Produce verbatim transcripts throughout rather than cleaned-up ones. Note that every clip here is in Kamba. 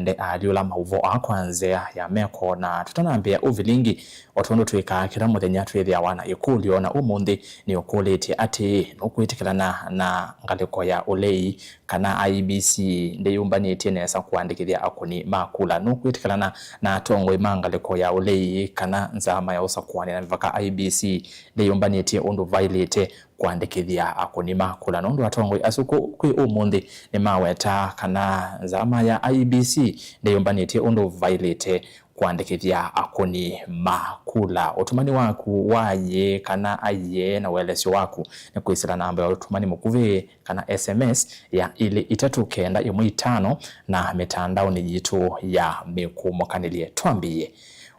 nĩalyũla maũvoo aa kwa nzĩa ya meko. Na tũtanambĩĩa ũvilingi, o tondũ twĩkaa kĩla mũthenya, twĩthĩawa na ĩkũlyo, na ũmũnthĩ nĩũkũlĩtye atĩĩ, nũkwĩtĩkĩlana na ngalĩko ya ũlei kana I E B C ndĩyũmbanĩtye nesa kũandĩkĩthya akũni ma kula? Nũkwĩtĩkĩlana na atongoi ma ngalĩko ya ũlei kana nzama ya ũsakũani na mĩvaka I E B C ndĩyũmbanĩtye ũndũ vaĩlĩte kũandĩkĩthya akũni ma kula? Nũndũ atongoi asu kũ-, kwĩ ũmũnthĩ nĩmawetaa kana nzama ya I E B C ndĩyũmbanĩtye ũndũ vaĩlĩte kũandĩkĩthya akũni ma kula. Ũtũmani waku wa yĩĩ kana aiee na ũelesyo waku nĩ kwĩsĩla namba ya ũtũmani mũkuvĩ kana S M S ya ilĩ itatũ kenda ĩmwe itano na mĩtandaonĩ yitũ ya mĩkũmũkanĩlye. Twambĩĩe.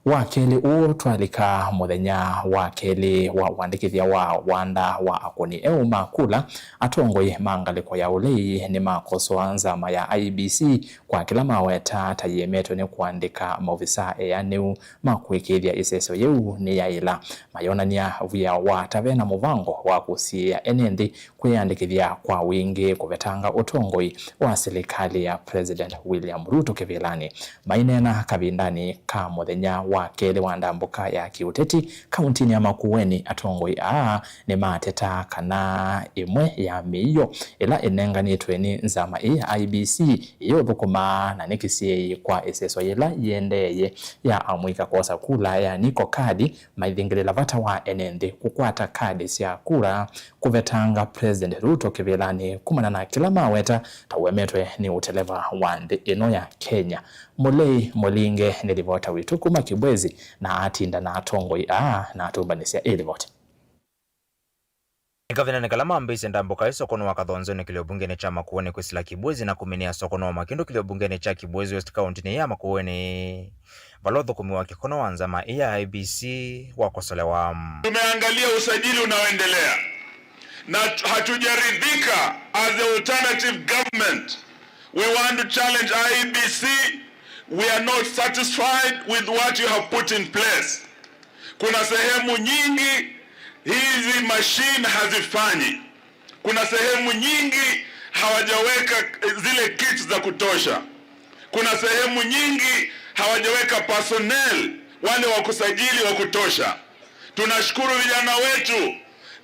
Wa kelĩ ũũ twalika mũthenya wa kelĩ wa ũandĩkĩthya wa wanda wa akũni eũ ma kula, atongoi ma ngalĩko ya ũlei nĩmakosoa nzama ya I E B C kwa kĩla maweta ta yĩemetwe nĩ kũandĩka maovisaa eanĩu ma kũĩkĩĩthya ĩsesyo yĩu nĩyaĩla. Mayonany'a wia wa ta ve na mũvango wa kũsiĩĩa ene nthĩ kwĩyandĩkĩthya kwa wingĩ kũvetanga ũtongoi wa silikalĩ ya President William Ruto kĩvĩlanĩ. Maineena kavindanĩ ka mũthenya wa kelĩ wa ndambũka ya kĩũteti kauntinĩ ya Makueni, atongoi aa nĩmatetaa kana ĩmwe ya mĩio ĩla ĩnenganĩtwe nĩ nzama ĩĩ ya I E B C ĩyũthũkũmaa na nĩ kĩsiĩĩi kwa ĩseswa yĩla yĩendeeye ya amũika kwosa kula ya Niko Kadi maithingĩlĩla vata wa ene nthĩ kũkwata kadi sya kura kũvetanga President Ruto kĩvĩlanĩ kumana na kĩla maweta ta ũemetwe nĩ ũteleva wa nthĩ ĩno ya Kenya. Mũlei Mũlinge nĩ livota witũ kuma Kibwezi na atinda na atongoi aa na atũmbanĩsya ĩ livoti. Nĩ kavindanĩ kala mambĩĩsye ndambũka ĩ sokonĩ wa Kathonzonĩ kĩlĩo mbungenĩ kya Makueni kwĩsĩla Kibwezi na kũminĩa sokonĩ wa Makindũ kĩlĩo mbungenĩ kya Kibwezi West kauntinĩ ya Makueni, vala ũthũkũmi wa kĩkono wa nzama ĩ ya I E B C wakosolewa. Tumeangalia usajili unaoendelea na hatujaridhika. As the alternative government, we want to challenge I E B C. We are not satisfied with what you have put in place. Kuna sehemu nyingi hizi machine hazifanyi. Kuna sehemu nyingi hawajaweka zile kits za kutosha. Kuna sehemu nyingi hawajaweka personnel wale wa kusajili wa kutosha. Tunashukuru vijana wetu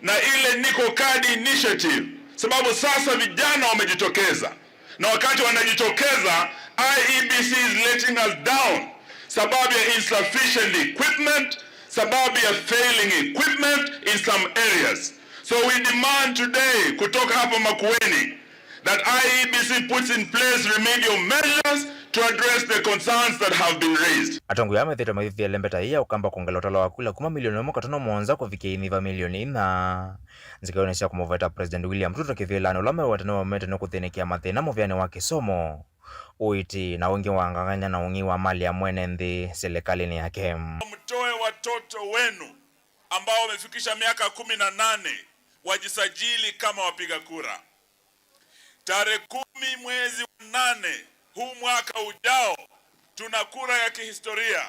na ile Niko Card Initiative, sababu sasa vijana wamejitokeza. Na wakati wanajitokeza, I E B C is letting us down sababu ya insufficient equipment, sababu ya failing equipment in some areas. So we demand today kutoka hapa Makueni that I E B C puts in place remedial measures to address the concerns that have been raised. Atongoi aa methĩĩtwe maithuthĩe lembeta ĩĩ ya ũkamba kwongela ũtalo wa kula kuma milioni ĩmwe katono mũonza kũvikĩa inyiva milioni inya. Nzikaĩonĩ sya kũmũveta President William Ruto kĩvĩlanĩ ũla meweta nĩwaumĩte nĩ kũthĩnĩkĩa mathĩna mũvĩanĩ wa kĩsomo, ũiiti, na ũingĩ wa ngangany'a na ũng'ei wa mali ya mwene nthĩ silikalĩnĩ yake. Mtoe watoto wenu ambao wamefikisha miaka kumi na nane wajisajili kama wapiga kura. Tarehe kumi mwezi wa nane huu mwaka ujao, tuna kura ya kihistoria.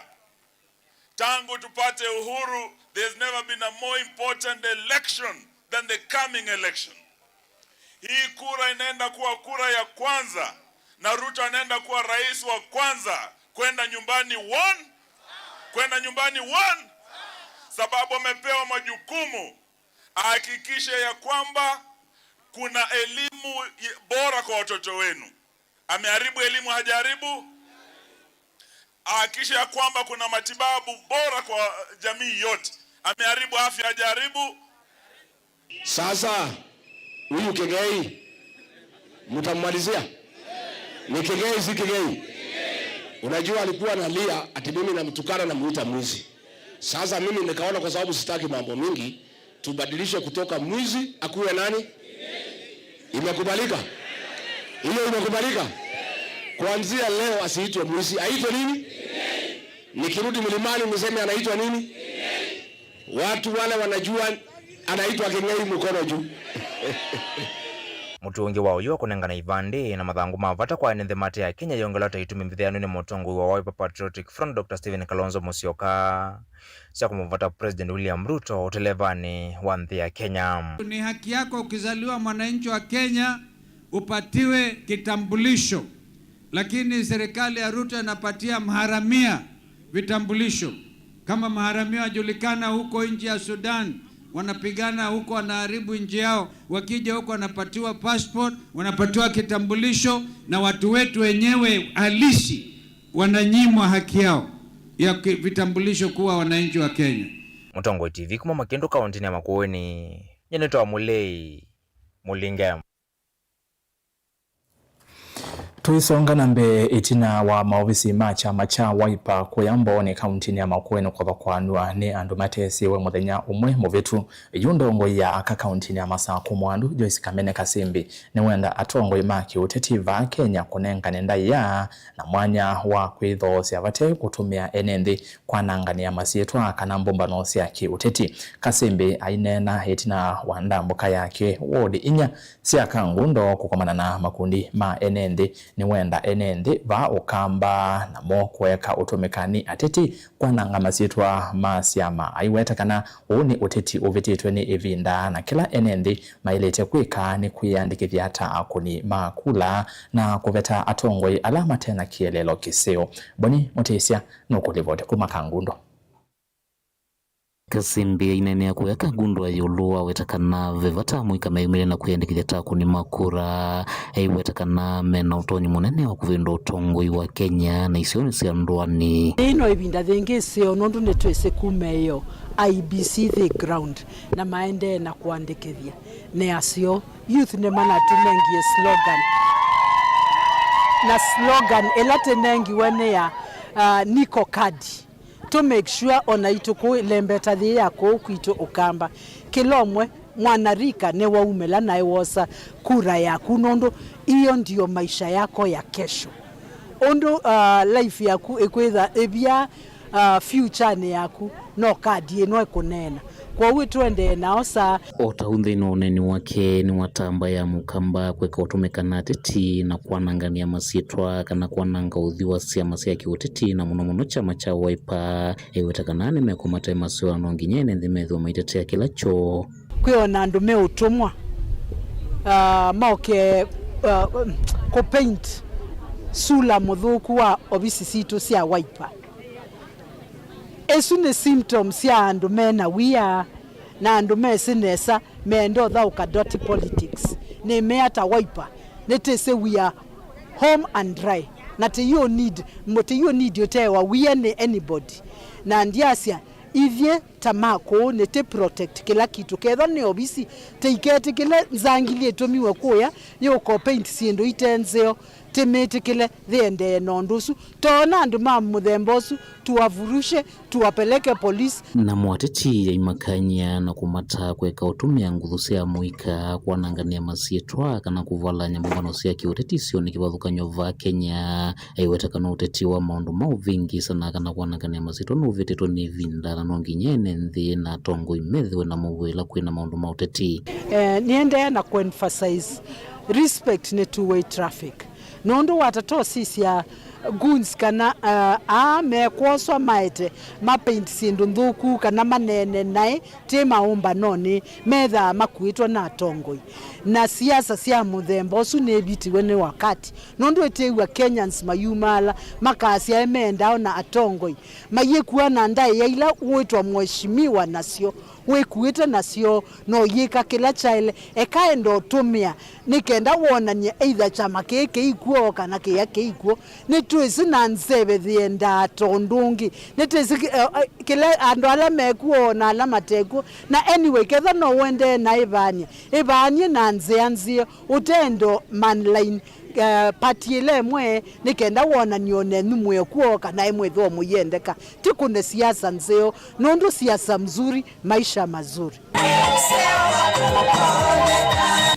Tangu tupate uhuru, there's never been a more important election than the coming election. Hii kura inaenda kuwa kura ya kwanza, na Ruto anaenda kuwa rais wa kwanza kwenda nyumbani one, kwenda nyumbani one, sababu amepewa majukumu ahakikishe ya kwamba kuna elimu bora kwa watoto wenu. Ameharibu elimu, hajaribu? Ahakikishe ya kwamba kuna matibabu bora kwa jamii yote. Ameharibu afya, hajaribu? Sasa, huyu Kĩng'ei, mtammalizia? Ni Kĩng'ei, si Kĩng'ei? Unajua alikuwa analia ati mimi namtukana, namuita mwizi. Sasa mimi nikaona kwa sababu sitaki mambo mingi, tubadilishe kutoka mwizi akuwe nani? Imekubalika? Hiyo imekubalika? Kuanzia leo asiitwe mwizi, aitwe nini? Nikirudi mlimani niseme anaitwa nini? Watu wale wanajua anaitwa Kĩng'ei, mkono juu. Mũtuo ũngĩ wa ũyũ wa kũnengana ivandĩ na mathangũ ma vata kwa ene nthĩ mate ya Kenya yongelwa ta itumi mbĩthĩanu nĩ mũtongoi wa Wiper Patriotic Front, Doctor Stephen Kalonzo Musyoka, sya kũmũvata President William Ruto ũtelevanĩ wa nthĩ ya Kenya. Ni haki yako ukizaliwa mwananchi wa Kenya upatiwe kitambulisho. Lakini serikali ya Ruto inapatia maharamia vitambulisho. Kama maharamia wajulikana huko nchi ya Sudan, wanapigana huko, wanaharibu nchi yao, wakija huko wanapatiwa passport, wanapatiwa kitambulisho, na watu wetu wenyewe halisi wananyimwa haki yao ya ki-, vitambulisho kuwa wananchi wa Kenya. Mũtongoi T V kuma Makĩndũ kaũntĩnĩ ya Makueni, nyie nĩtawa Mũlei Mũlinge. Tũisonga na mbee, ĩtina wa maovisi ma kyama kya Wiper kũya Mbooni kaũntĩnĩ ya Makueni kũthokwanw'a nĩ andũ matesĩwe mũthenya ũmwe mũvĩtu, yu ndongoi ya aka kaũntĩnĩ ya Masakũ Mwandu, Joyce Kamene Kasimbi, nĩwenda atongoi ma kĩũteti vaa Kenya kũnengane ndaĩa na mwanya wa kwĩthoosya vate kũtũmĩa ene nthĩ kwananganĩa masyĩtwa kana mbũmbano sya kĩũteti. Kasimbi aineena ĩtina wa ndambũka yake ward inya sya Kangundo kũkomana na makundi ma ene nthĩ. Nĩwenda ene nthĩ vaa Ũkamba namo kũeka ũtũmĩka nĩ ateti kwananga masyĩtwa ma syama. Aiweta kana ũũ nĩ ũteti ũvĩtĩtwe nĩ ĩvinda na kĩla ene nthĩ maĩlĩte kwĩka nĩ kwĩyandĩkĩthya ta akũni ma kula na kũveta atongoi ala mate na kĩeleelo kĩseo. Boni Mũtĩsya nũkũlivoti kuma Kangundo. Kasimbi aineenea kũya Kangundo ĩũlũ aweta kana ve vata amũika meyumĩlye na kwĩyandĩkĩthya ta akũni ma kura. Aiweta kana mena ũtonyi mũnene wa kũvĩndũa ũtongoi wa Kenya na isionĩ sya ndũanĩ. Ĩĩ no ĩvinda yĩngĩ ĩseo, nũndũ nĩtwĩsĩ kuma ĩyo I E B C yĩ ground na maendee na kũandĩkĩthya nĩ aseo. Youth nĩmanatũnengie slogan, na slogan ĩla tũnengiwe nĩ ya, uh, Niko Kadi. To make sure ona itũkũlembeta yĩĩ ya kũũ kwitũ Ũkamba, kĩla ũmwe mwanarika nĩwaumĩla naĩ wosa kura yaku, nũndũ iyo ndio maisha yako ya kesho. Ũndũ, uh, life yaku ĩkwĩtha ĩvya, uh, future-nĩ yaku, no kadi ĩno ĩkũneena. Kwoou ĩtũendee na osa. O ta ũu nthĩnĩ wa ũneeni wake nĩwatambaĩa Mũkamba kweka ũtũmĩka na ateti na kwanangania masyĩtwa kana kwananga ũthwii wa syama sya kĩũteti, na mũno mũno kyama kya Wiper. Aiweta kana nĩmekũmate maseo na no nginya ene nthĩ methĩwe maitetea kĩla kyoo. Kwĩ ona andũ me ũtũmwa, ah, moke, ah, kũ paint sula mũthũku wa ovisi sitũ sya Wiper. Ĩsu nĩ symptoms sya andũ me na wia, na andũ mesĩ nesa, meenda ũthaũka dirty politics. Nĩmea ta Wiper, nĩtĩsĩ we are home and dry. Na tĩyũ need, tĩyũ need ũtewa wia nĩ anybody. Na ndyasya, ithyĩ ta ma kũũ nĩtĩ protect kĩla kĩtu. Kethwa nĩ ovisi, tĩiketĩkĩle nzangili ĩtũmiwe kũya yũka paint syĩndũ ite nzeo. Tĩmĩtĩkĩle yĩendee na ũndũ ũsu. Toona andũ ma mũthemba ũsu, tuwavurushe, tuwapeleke polisi. Namo ateti aimakany'a na kũmataa kweka ũtũmĩa nguthu sya mũika kwanangania masyĩtwa kana kũvalany'a mbũmbano sya kĩũteti isionĩ kĩvathũkany'o vaa Kenya. Aiweta kana ũteti wa maũndũ ma ũvĩngĩĩsa na kana kwanangania masyĩtwa nũvĩtĩtwe nĩ ĩvinda, na no nginya ene nthĩ na atongoi methĩwe na mũuo ĩla kwĩna maũndũ ma ũteti. Eh, nĩendee na kũemphasize, respect nĩ two-way traffic. Nũndũ watata ũsisya goons kana, uh, aa mekwoswa maete ma paint syĩndũ nthũku kana maneene naĩ ti maũmbanonĩ, methaa makuĩtwe na atongoi. Na siasa sya mũthemba ũsu nĩvitiwe nĩ wakati, nũndũ ĩtĩĩw'a Kenyans mayumaala makasya ĩ meendaa ona atongoi mayĩkua na ndaĩa ila wĩtwa mheshimiwa nasyo. Wĩkuĩte nasyo, no yĩka kĩla kyaĩle. Eka enda ũtũmĩa nĩ kenda wonany'e either kyama kĩĩ kĩikw'o kana kĩya kĩikw'o. Nĩtwĩsĩ na nzeve yĩendaa ta ũndũ ũngĩ. Nĩtwĩsĩ, eh, eh, kĩla andũ ala mekw'o na ala matekw'o. Na anyway, ketha no ũendee na ĩvaany'a, ĩvaany'e na nzĩa nzeo, ũtendo manline, eh, party ĩla ĩmwe, nĩ kenda wonany'e o nenyu mwĩ o kw'o kana ĩmwĩthĩwa mũyendeka. Tĩkũne siasa nzeo, nũndũ siasa mzuri, maisha mazuri.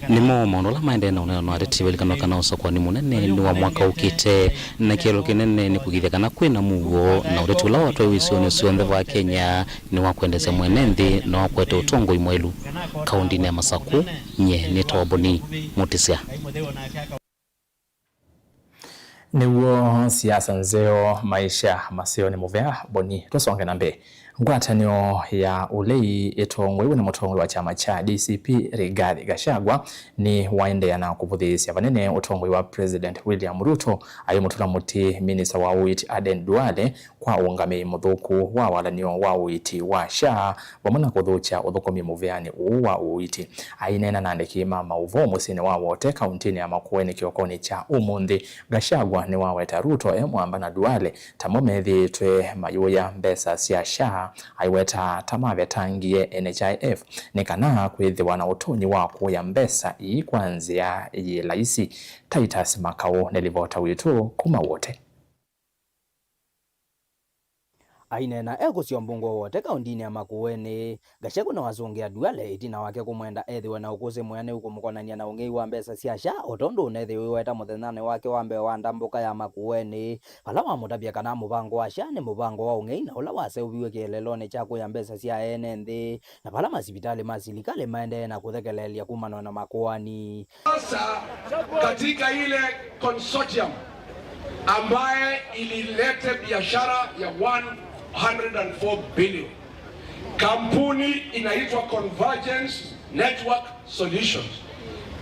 Nĩmo maũndũ ala maendee na ũneena na ateti, vailikanwa kana ũsakũani mũnene nĩ wa mwaka ũkĩte, na kĩeleelo kĩnene nĩ kũkĩthya kana kwĩ na mũuo, na ũteti ũla watwaiwe isionĩ syonthe vaa Kenya nĩ wa kwendeesya mwene nthĩ na wa kũete ũtongoi mwaĩlu. Kaũntĩnĩ ya Masakũ, nyie nĩtawa Boni Mũtĩsya. Nĩw'o siasa nzeo, maisha maseo nĩ mũvea, Boni. Tũsonge na mbee. Ngwatanĩo ya ũlei ĩtongoew'e nĩ mũtongoi wa kyama kya D C P Rigathi Gachagua nĩwaendeea na kũvũthĩĩsya vanene ũtongoi wa President William Ruto, ayĩmũtũla mũtĩ minista wa ũiiti Aden Duale kwa ũngamĩi mũthũku wa walanĩo wa ũiiti wa SHA, vamwe na kũthũkya ũthũkũmi mũvĩanĩ ũũ wa ũiiti. Aineena na andĩki ma maũvoo mũsyĩnĩ wa Wote, kauntinĩ ya Makueni kĩokonĩ kya ũmũnthĩ, Gachagua nĩwaweta Ruto e mwamba na Duale ta mo methĩĩtwe mayũya mbesa sya SHA, aiweta ta mavetangie N H I F nĩ kana kwĩthĩwa na ũtonyi wa kũya mbesa ii kwa nzĩa yĩ laisi. Titus Makau nĩ livota witũ kuma Wote. Aineena e kũsyombungwa Wote kauntinĩ ya Makueni, Gachagua nĩwasũngĩa Duale ĩtina wake kũmwenda ethĩwe na ũkũsĩ mwĩanĩu kũmũkonany'a na ũng'ei wa mbesa sya SHA, o tondũ ũnethĩiwe weta mũthenyanĩ wake wa mbee wa ndambũka ya Makueni, vala wamũtavya kana mũvango wa SHA nĩ mũvango wa ũng'ei na ũla waseũviw'e kĩeleelonĩ kya kũya mbesa sya ene nthĩ, na vala masivitalĩ ma silikalĩ maendee na kũthekeleelya kumana na makoani. Sasa, katika ile consortium ambaye ililete biashara ya one hundred and four billion, kampuni inaitwa Convergence Network Solutions,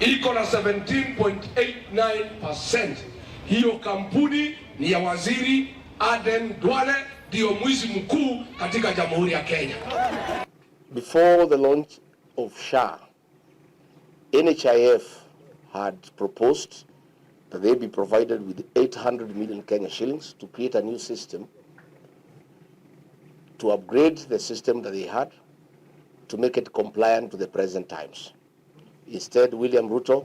iko na seventeen point eight nine percent. Hiyo kampuni ni ya Waziri Aden Duale, ndio mwizi mkuu katika Jamhuri ya Kenya. Before the launch of SHA, N H I F had proposed that they be provided with eight hundred million Kenya shillings to create a new system, to upgrade the system that they had, to make it compliant to the present times. Instead, William Ruto,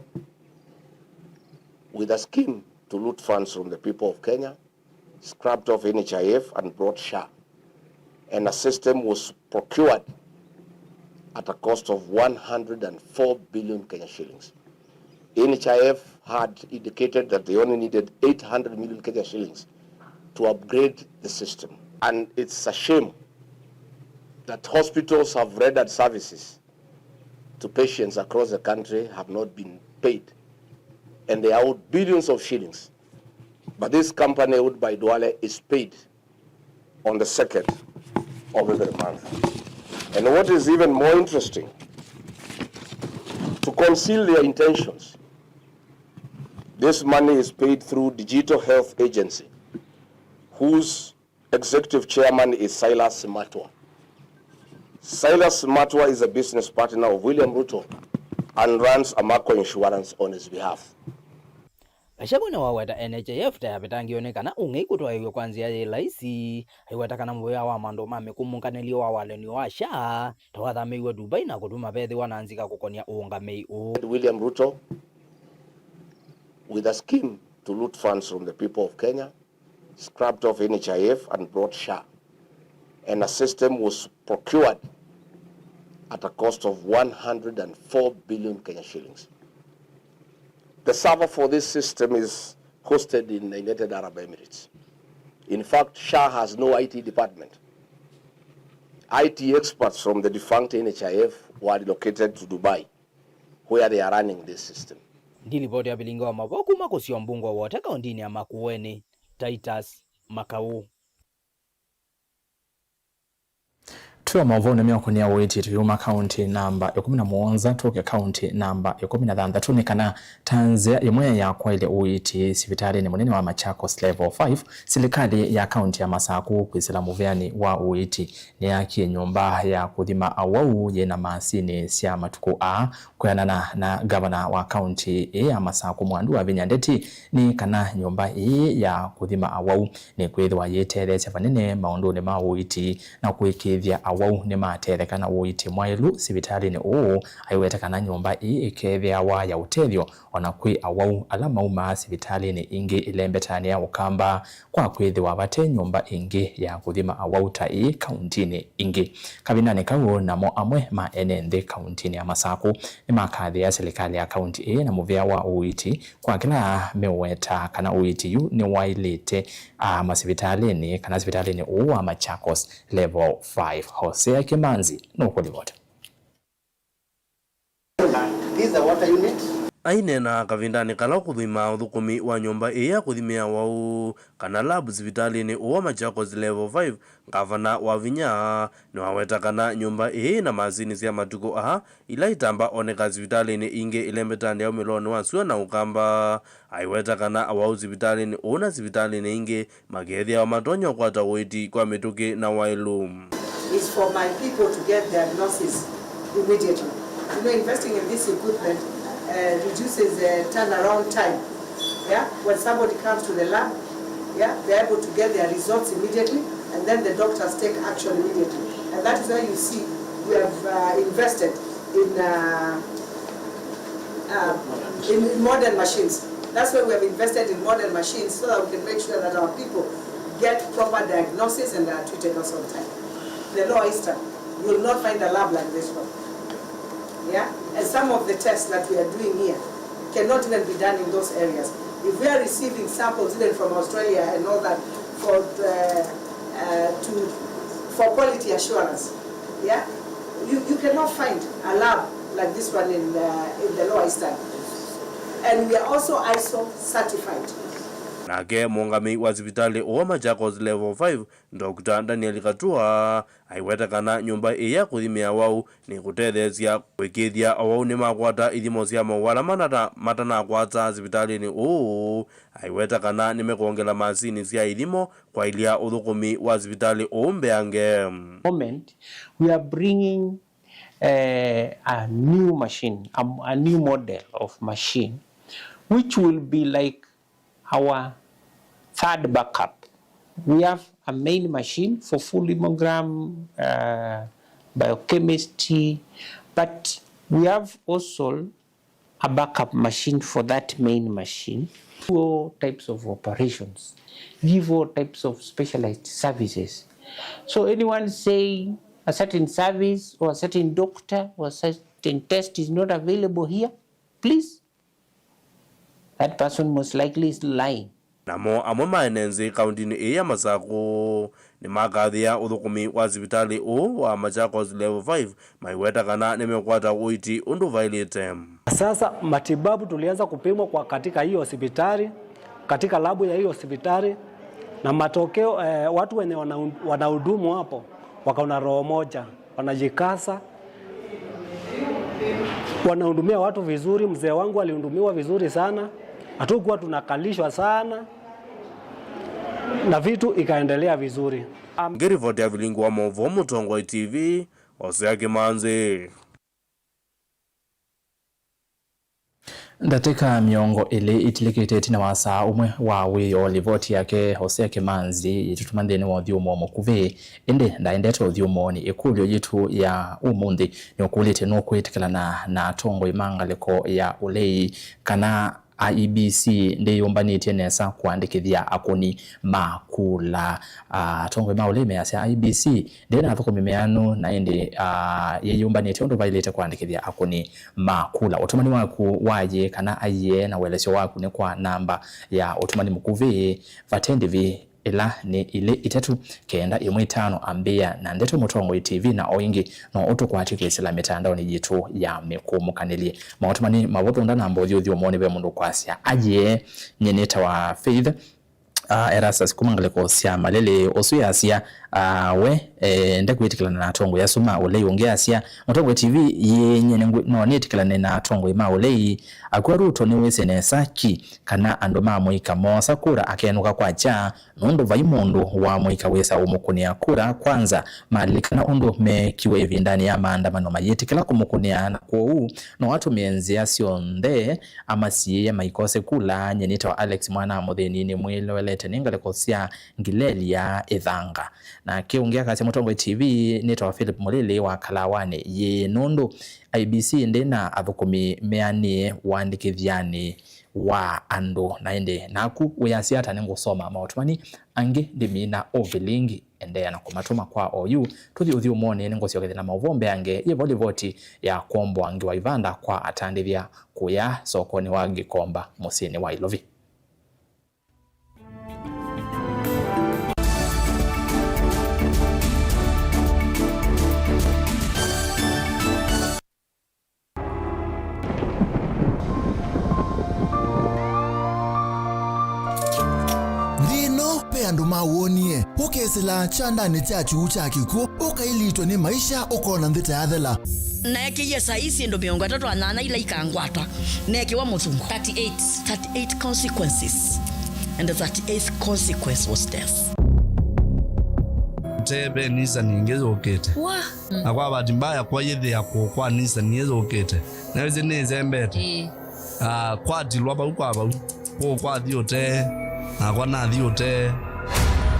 with a scheme to loot funds from the people of Kenya, scrapped off N H I F and brought SHA. And a system was procured at a cost of one hundred and four billion Kenya shillings. N H I F had indicated that they only needed eight hundred million Kenya shillings to upgrade the system. And it's a shame that hospitals have rendered services to patients across the country have not been paid. And they are owed billions of shillings. But this company owned by Duale is paid on the second of every month. And what is even more interesting, to conceal their intentions, this money is paid through Digital Health Agency, whose executive chairman is Silas Simatwa. Silas Simatwa is a business partner of William Ruto and runs Amaco Insurance on his behalf. Gachagua nĩwaweta N H I F ta yavetangiwe nĩ kana ũng'ei kũtwaĩw'e kwa nzĩa yĩ laisi, aiweta kana mũvĩa wa maũndũ ma mĩkũmũkanĩlyo wa walanĩo wa SHA ta wathamĩiwe Dubai na kũtuma vethĩwa na nzika kũkonia ũũngamĩi ũũ. William Ruto, with a scheme to loot funds from the people of Kenya, scrapped off N H I F and brought SHA. And a system was procured at a cost of one hundred and four billion Kenya shillings. The server for this system is hosted in the United Arab Emirates. In fact, SHA has no I T department. I T experts from the defunct N H I F were relocated to Dubai, where they are running this system. Ndilipoti ya vilingi wa mavoo kuma kũsio mbunge wa Wote kauntinĩ ya Makueni, Titus Makau. Twĩ o maũvoonĩ meũkũnĩa ũiiti, tũyuma kaunti namba ĩkũmi na mũonza tũke kaunti namba ĩkũmi na thanthatũ, nĩ kana ta nzĩa ĩmwe ya kwaĩlya ũiiti sivitalĩnĩ mũnene wa Machakos Level five, silikalĩ ya kaunti ya Masaku kwĩsĩla mũvĩanĩ wa ũiiti nĩyakie nyũmba ya kũthima awau yĩ na masinĩ sya matukũ aa. Kwĩanana na ngavana wa kaunti ĩĩ ya Masaku, Mwandu Wavinya Ndeti, nĩ kana nyũmba ĩĩ ya kũthima awau nĩkwĩthĩwa yĩtetheesya vanene maũndũnĩ ma ũiiti na kũĩkĩĩthya awau nĩmatetheka na ũiiti mwaĩlu sivitalĩnĩ ũũ. Aiweta kana nyũmba ĩĩ ĩkethĩawa ya ũtethyo o na kwĩ awau ala maumaa sivitalĩnĩ ingĩ ĩlembetanĩ ya Ũkamba, kwa kwĩthĩwa vate nyũmba ĩngĩ ya kũthima awau ta ĩĩ kauntinĩ ingĩ. Kavindanĩ kau, namo amwe ma ene nthĩ kauntinĩ ya Masaku nĩmakathĩĩa silikalĩ ya kaunti ĩĩ na mũvĩa wa ũiiti kwa kĩla meũweta kana ũiiti yu nĩwaĩlĩte, a, masivitalĩnĩ kana sivitalĩnĩ ũũ wa Machakos Level five. Hosea Kimanzi nũkũlivota. This is the water unit. Aineena kavindanĩ kala ũkũthũima ũthũkũmi wa nyũmba ĩĩ ya kũthimĩa waũ kana lab sivitalĩnĩ ũũ wa Machakos Level five, Ngavana Wavinya nĩwaweta kana nyũmba ĩĩ na masini sya matukũ aa ila itamba oneka sivitalĩnĩ ingĩ ĩlembetanĩ ya ũmĩlonĩ wa sua na ũkamba. Aiweta kana awaũ sivitalĩnĩ ũũ na sivitalĩnĩ ingĩ makethĩawa matonya ũkwata ũiiti kwa mĩtũkĩ na waĩlu. Is for my people to get diagnosis immediately. You know, investing in this equipment uh, reduces the turnaround time. Yeah, when somebody comes to the lab, yeah, they're able to get their results immediately, and then the doctors take action immediately. And that is why you see we have uh, invested in, uh, uh, in, in modern machines. That's why we have invested in modern machines, so that we can make sure that our people get proper diagnosis and are treated also on time. The Lower Eastern, you will not find a lab like this one. Yeah? And some of the tests that we are doing here cannot even be done in those areas. If we are receiving samples even from Australia and all that for, uh, uh, to, for quality assurance, yeah, you, you cannot find a lab like this one in, uh, in the Lower Eastern. And we are also ISO certified. Nake mũũngamĩi wa sivitalĩ ũũ wa Machakos Level five, Doctor Daniel Katua, aiweta kana nyũmba ĩĩ ya kũthimĩa waũ nĩkũtetheesya kũĩkĩĩthya awaũ nĩmakwata ithimo sya maũũ ala manata-, matanakwata sivitalĩnĩ ũũ. Aiweta kana nĩmekwongela masini sya ithimo kwaĩlya ũthũkũmi wa sivitalĩ ũũ mbeange. Moment, we are bringing, eh, a new machine, a, a new model of machine, which will be like our third backup. We have a main machine for full hemogram, uh, biochemistry, but we have also a backup machine for that main machine. Do all types of operations, give all types of specialized services. So anyone saying a certain service or a certain doctor or a certain test is not available here, please, that person most likely is lying. Namo amwe ma ene nzĩ kaũntĩnĩ ĩĩ ya Masakũ nĩmakathĩĩa ũthũkũmi wa sivitalĩ ũũ wa Machakos Level five, maiweta kana nĩmekwata ũiiti ũndũ vaĩlĩte. Sasa matibabu tulianza kupimwa kwa katika hii hospitali, katika labu ya hii hospitali, na matokeo, eh, watu wenye wana-, wanahudumu hapo wakaona roho moja. Wanajikaza, wanahudumia watu vizuri. Mzee wangu alihudumiwa vizuri sana, hatukuwa tunakalishwa sana na vitu ikaendelea vizuri. Ngĩrivoti ya vilingi wa maũvoo Mũtongoi T V, Hosea Kĩmanzi. Ndatĩka mĩongo ĩlĩ itilĩkĩte ĩtina wa saa ũmwe wa wĩoo, livoti yake Hosea Kĩmanzi yĩtũtuma nthĩnĩ wa ũthyũmũo mũkuvĩ, ĩndĩ ndaendete ũthyũmũonĩ. Ĩkũlyo yitũ ya ũmũnthĩ nĩũkũlĩtye, nũkwĩtĩkĩlana na atongoi ma ngalĩko ya ũlei kana I E B C ndĩyũmbanĩtye nesa kũandĩkĩthya akũni ma kula? Ah, atongoi ma ũlei measya I E B C ndĩna athũkũmi meanu na ĩndĩ, ah, yĩyũmbanĩtye ũndũ vaĩlĩte kũandĩkĩthya akũni ma kula. Ũtũmani waku wa yĩĩ kana aiee na ũelesyo waku nĩ kwa namba ya ũtũmani mũkuvĩ vate ndĩvi, ĩla nĩ ilĩ itatũ kenda ĩmwe itano. Ambĩĩa na Ndeto Mũtongoi T V na o ĩngĩ no ũtũkwatye kwĩsĩla mĩtandaonĩ yitũ ya mĩkũmũkanĩlye. Maũtũmani mavũthũ ndanamba ũthi ũthyũmũonĩ ve mũndũ ũkwasya, aiee, nyie nĩtawa Faith, ah, Erastus kuma ngalĩko sya Malili, ũsu yasya, ah, we, eh, ndekwĩtĩkĩlana na atongoi asu ma ũlei. Ũngĩ asya, Mũtongoi T V, yĩĩ nyie nĩngwĩ-, no nĩtĩkĩlane na atongoi ma ũlei. Akw'a Ruto nĩwĩsĩ nesa ki kana andũ ma mũika moosa kura akenũka kwakya, nũndũ vai mũndũ wa mũika wĩsa ũmũkũnĩa kura kwanza, malikana ũndũ meekiwe ĩvindanĩ ya maandamano mayĩtĩkĩla kũmũkũnĩa, na kwoou no atũmĩe nzĩa syonthe amasiĩĩe maikose kula. Nyie nĩtawa Alex mwana wa mũthĩni, nĩmwĩloelete nĩ ngalĩko sya Ngilelia Ĩthanga. Nake ũngĩ akasya, Mũtongoi T V, nĩtawa Philip Mũlili wa Kalawanĩ. Yĩĩ, nũndũ I E B C ndĩna athũkũmi meanĩe ũandĩkĩthyanĩ wa andũ, na ĩndĩ naku wĩasya ata? Nĩngũsoma maũtũmani angĩ ndĩmina ũvilingi. Endeea na kũmatũma kwa oyu. Tũthi ũthyũmũonĩ, nĩngũsyokethya na maũvoo mbeange yĩvo livoti ya kũomboa Ngi wa Ivanda kwa atandĩthya kũya sokonĩ wa Gikomba mũsyĩnĩ wa Ilovi. Onie, ũkesĩla kyandanĩ kya kyuu kya kĩkw'ũ, ũkailitwe nĩ maisha, ũkona nthĩ ta yathela. Naekĩie saa ii syĩndũ mĩongo ĩtatũ na nyanya ila ikangwata, neekĩwa mũthungo. Thirty-eight, thirty-eight consequences, and the thirty-eighth consequence was death. Tebe nisa ningĩ yũkĩte. Wa. Na kwa bahati mbaya, kwa yĩthĩa kũũ kwa nisa niyũkĩte. Na ĩsĩ nĩsembete. Ĩĩ. Ah, kwatilwa vau kwa vau. Kũũ kwathi ũtee, nakwa nathi ũtee.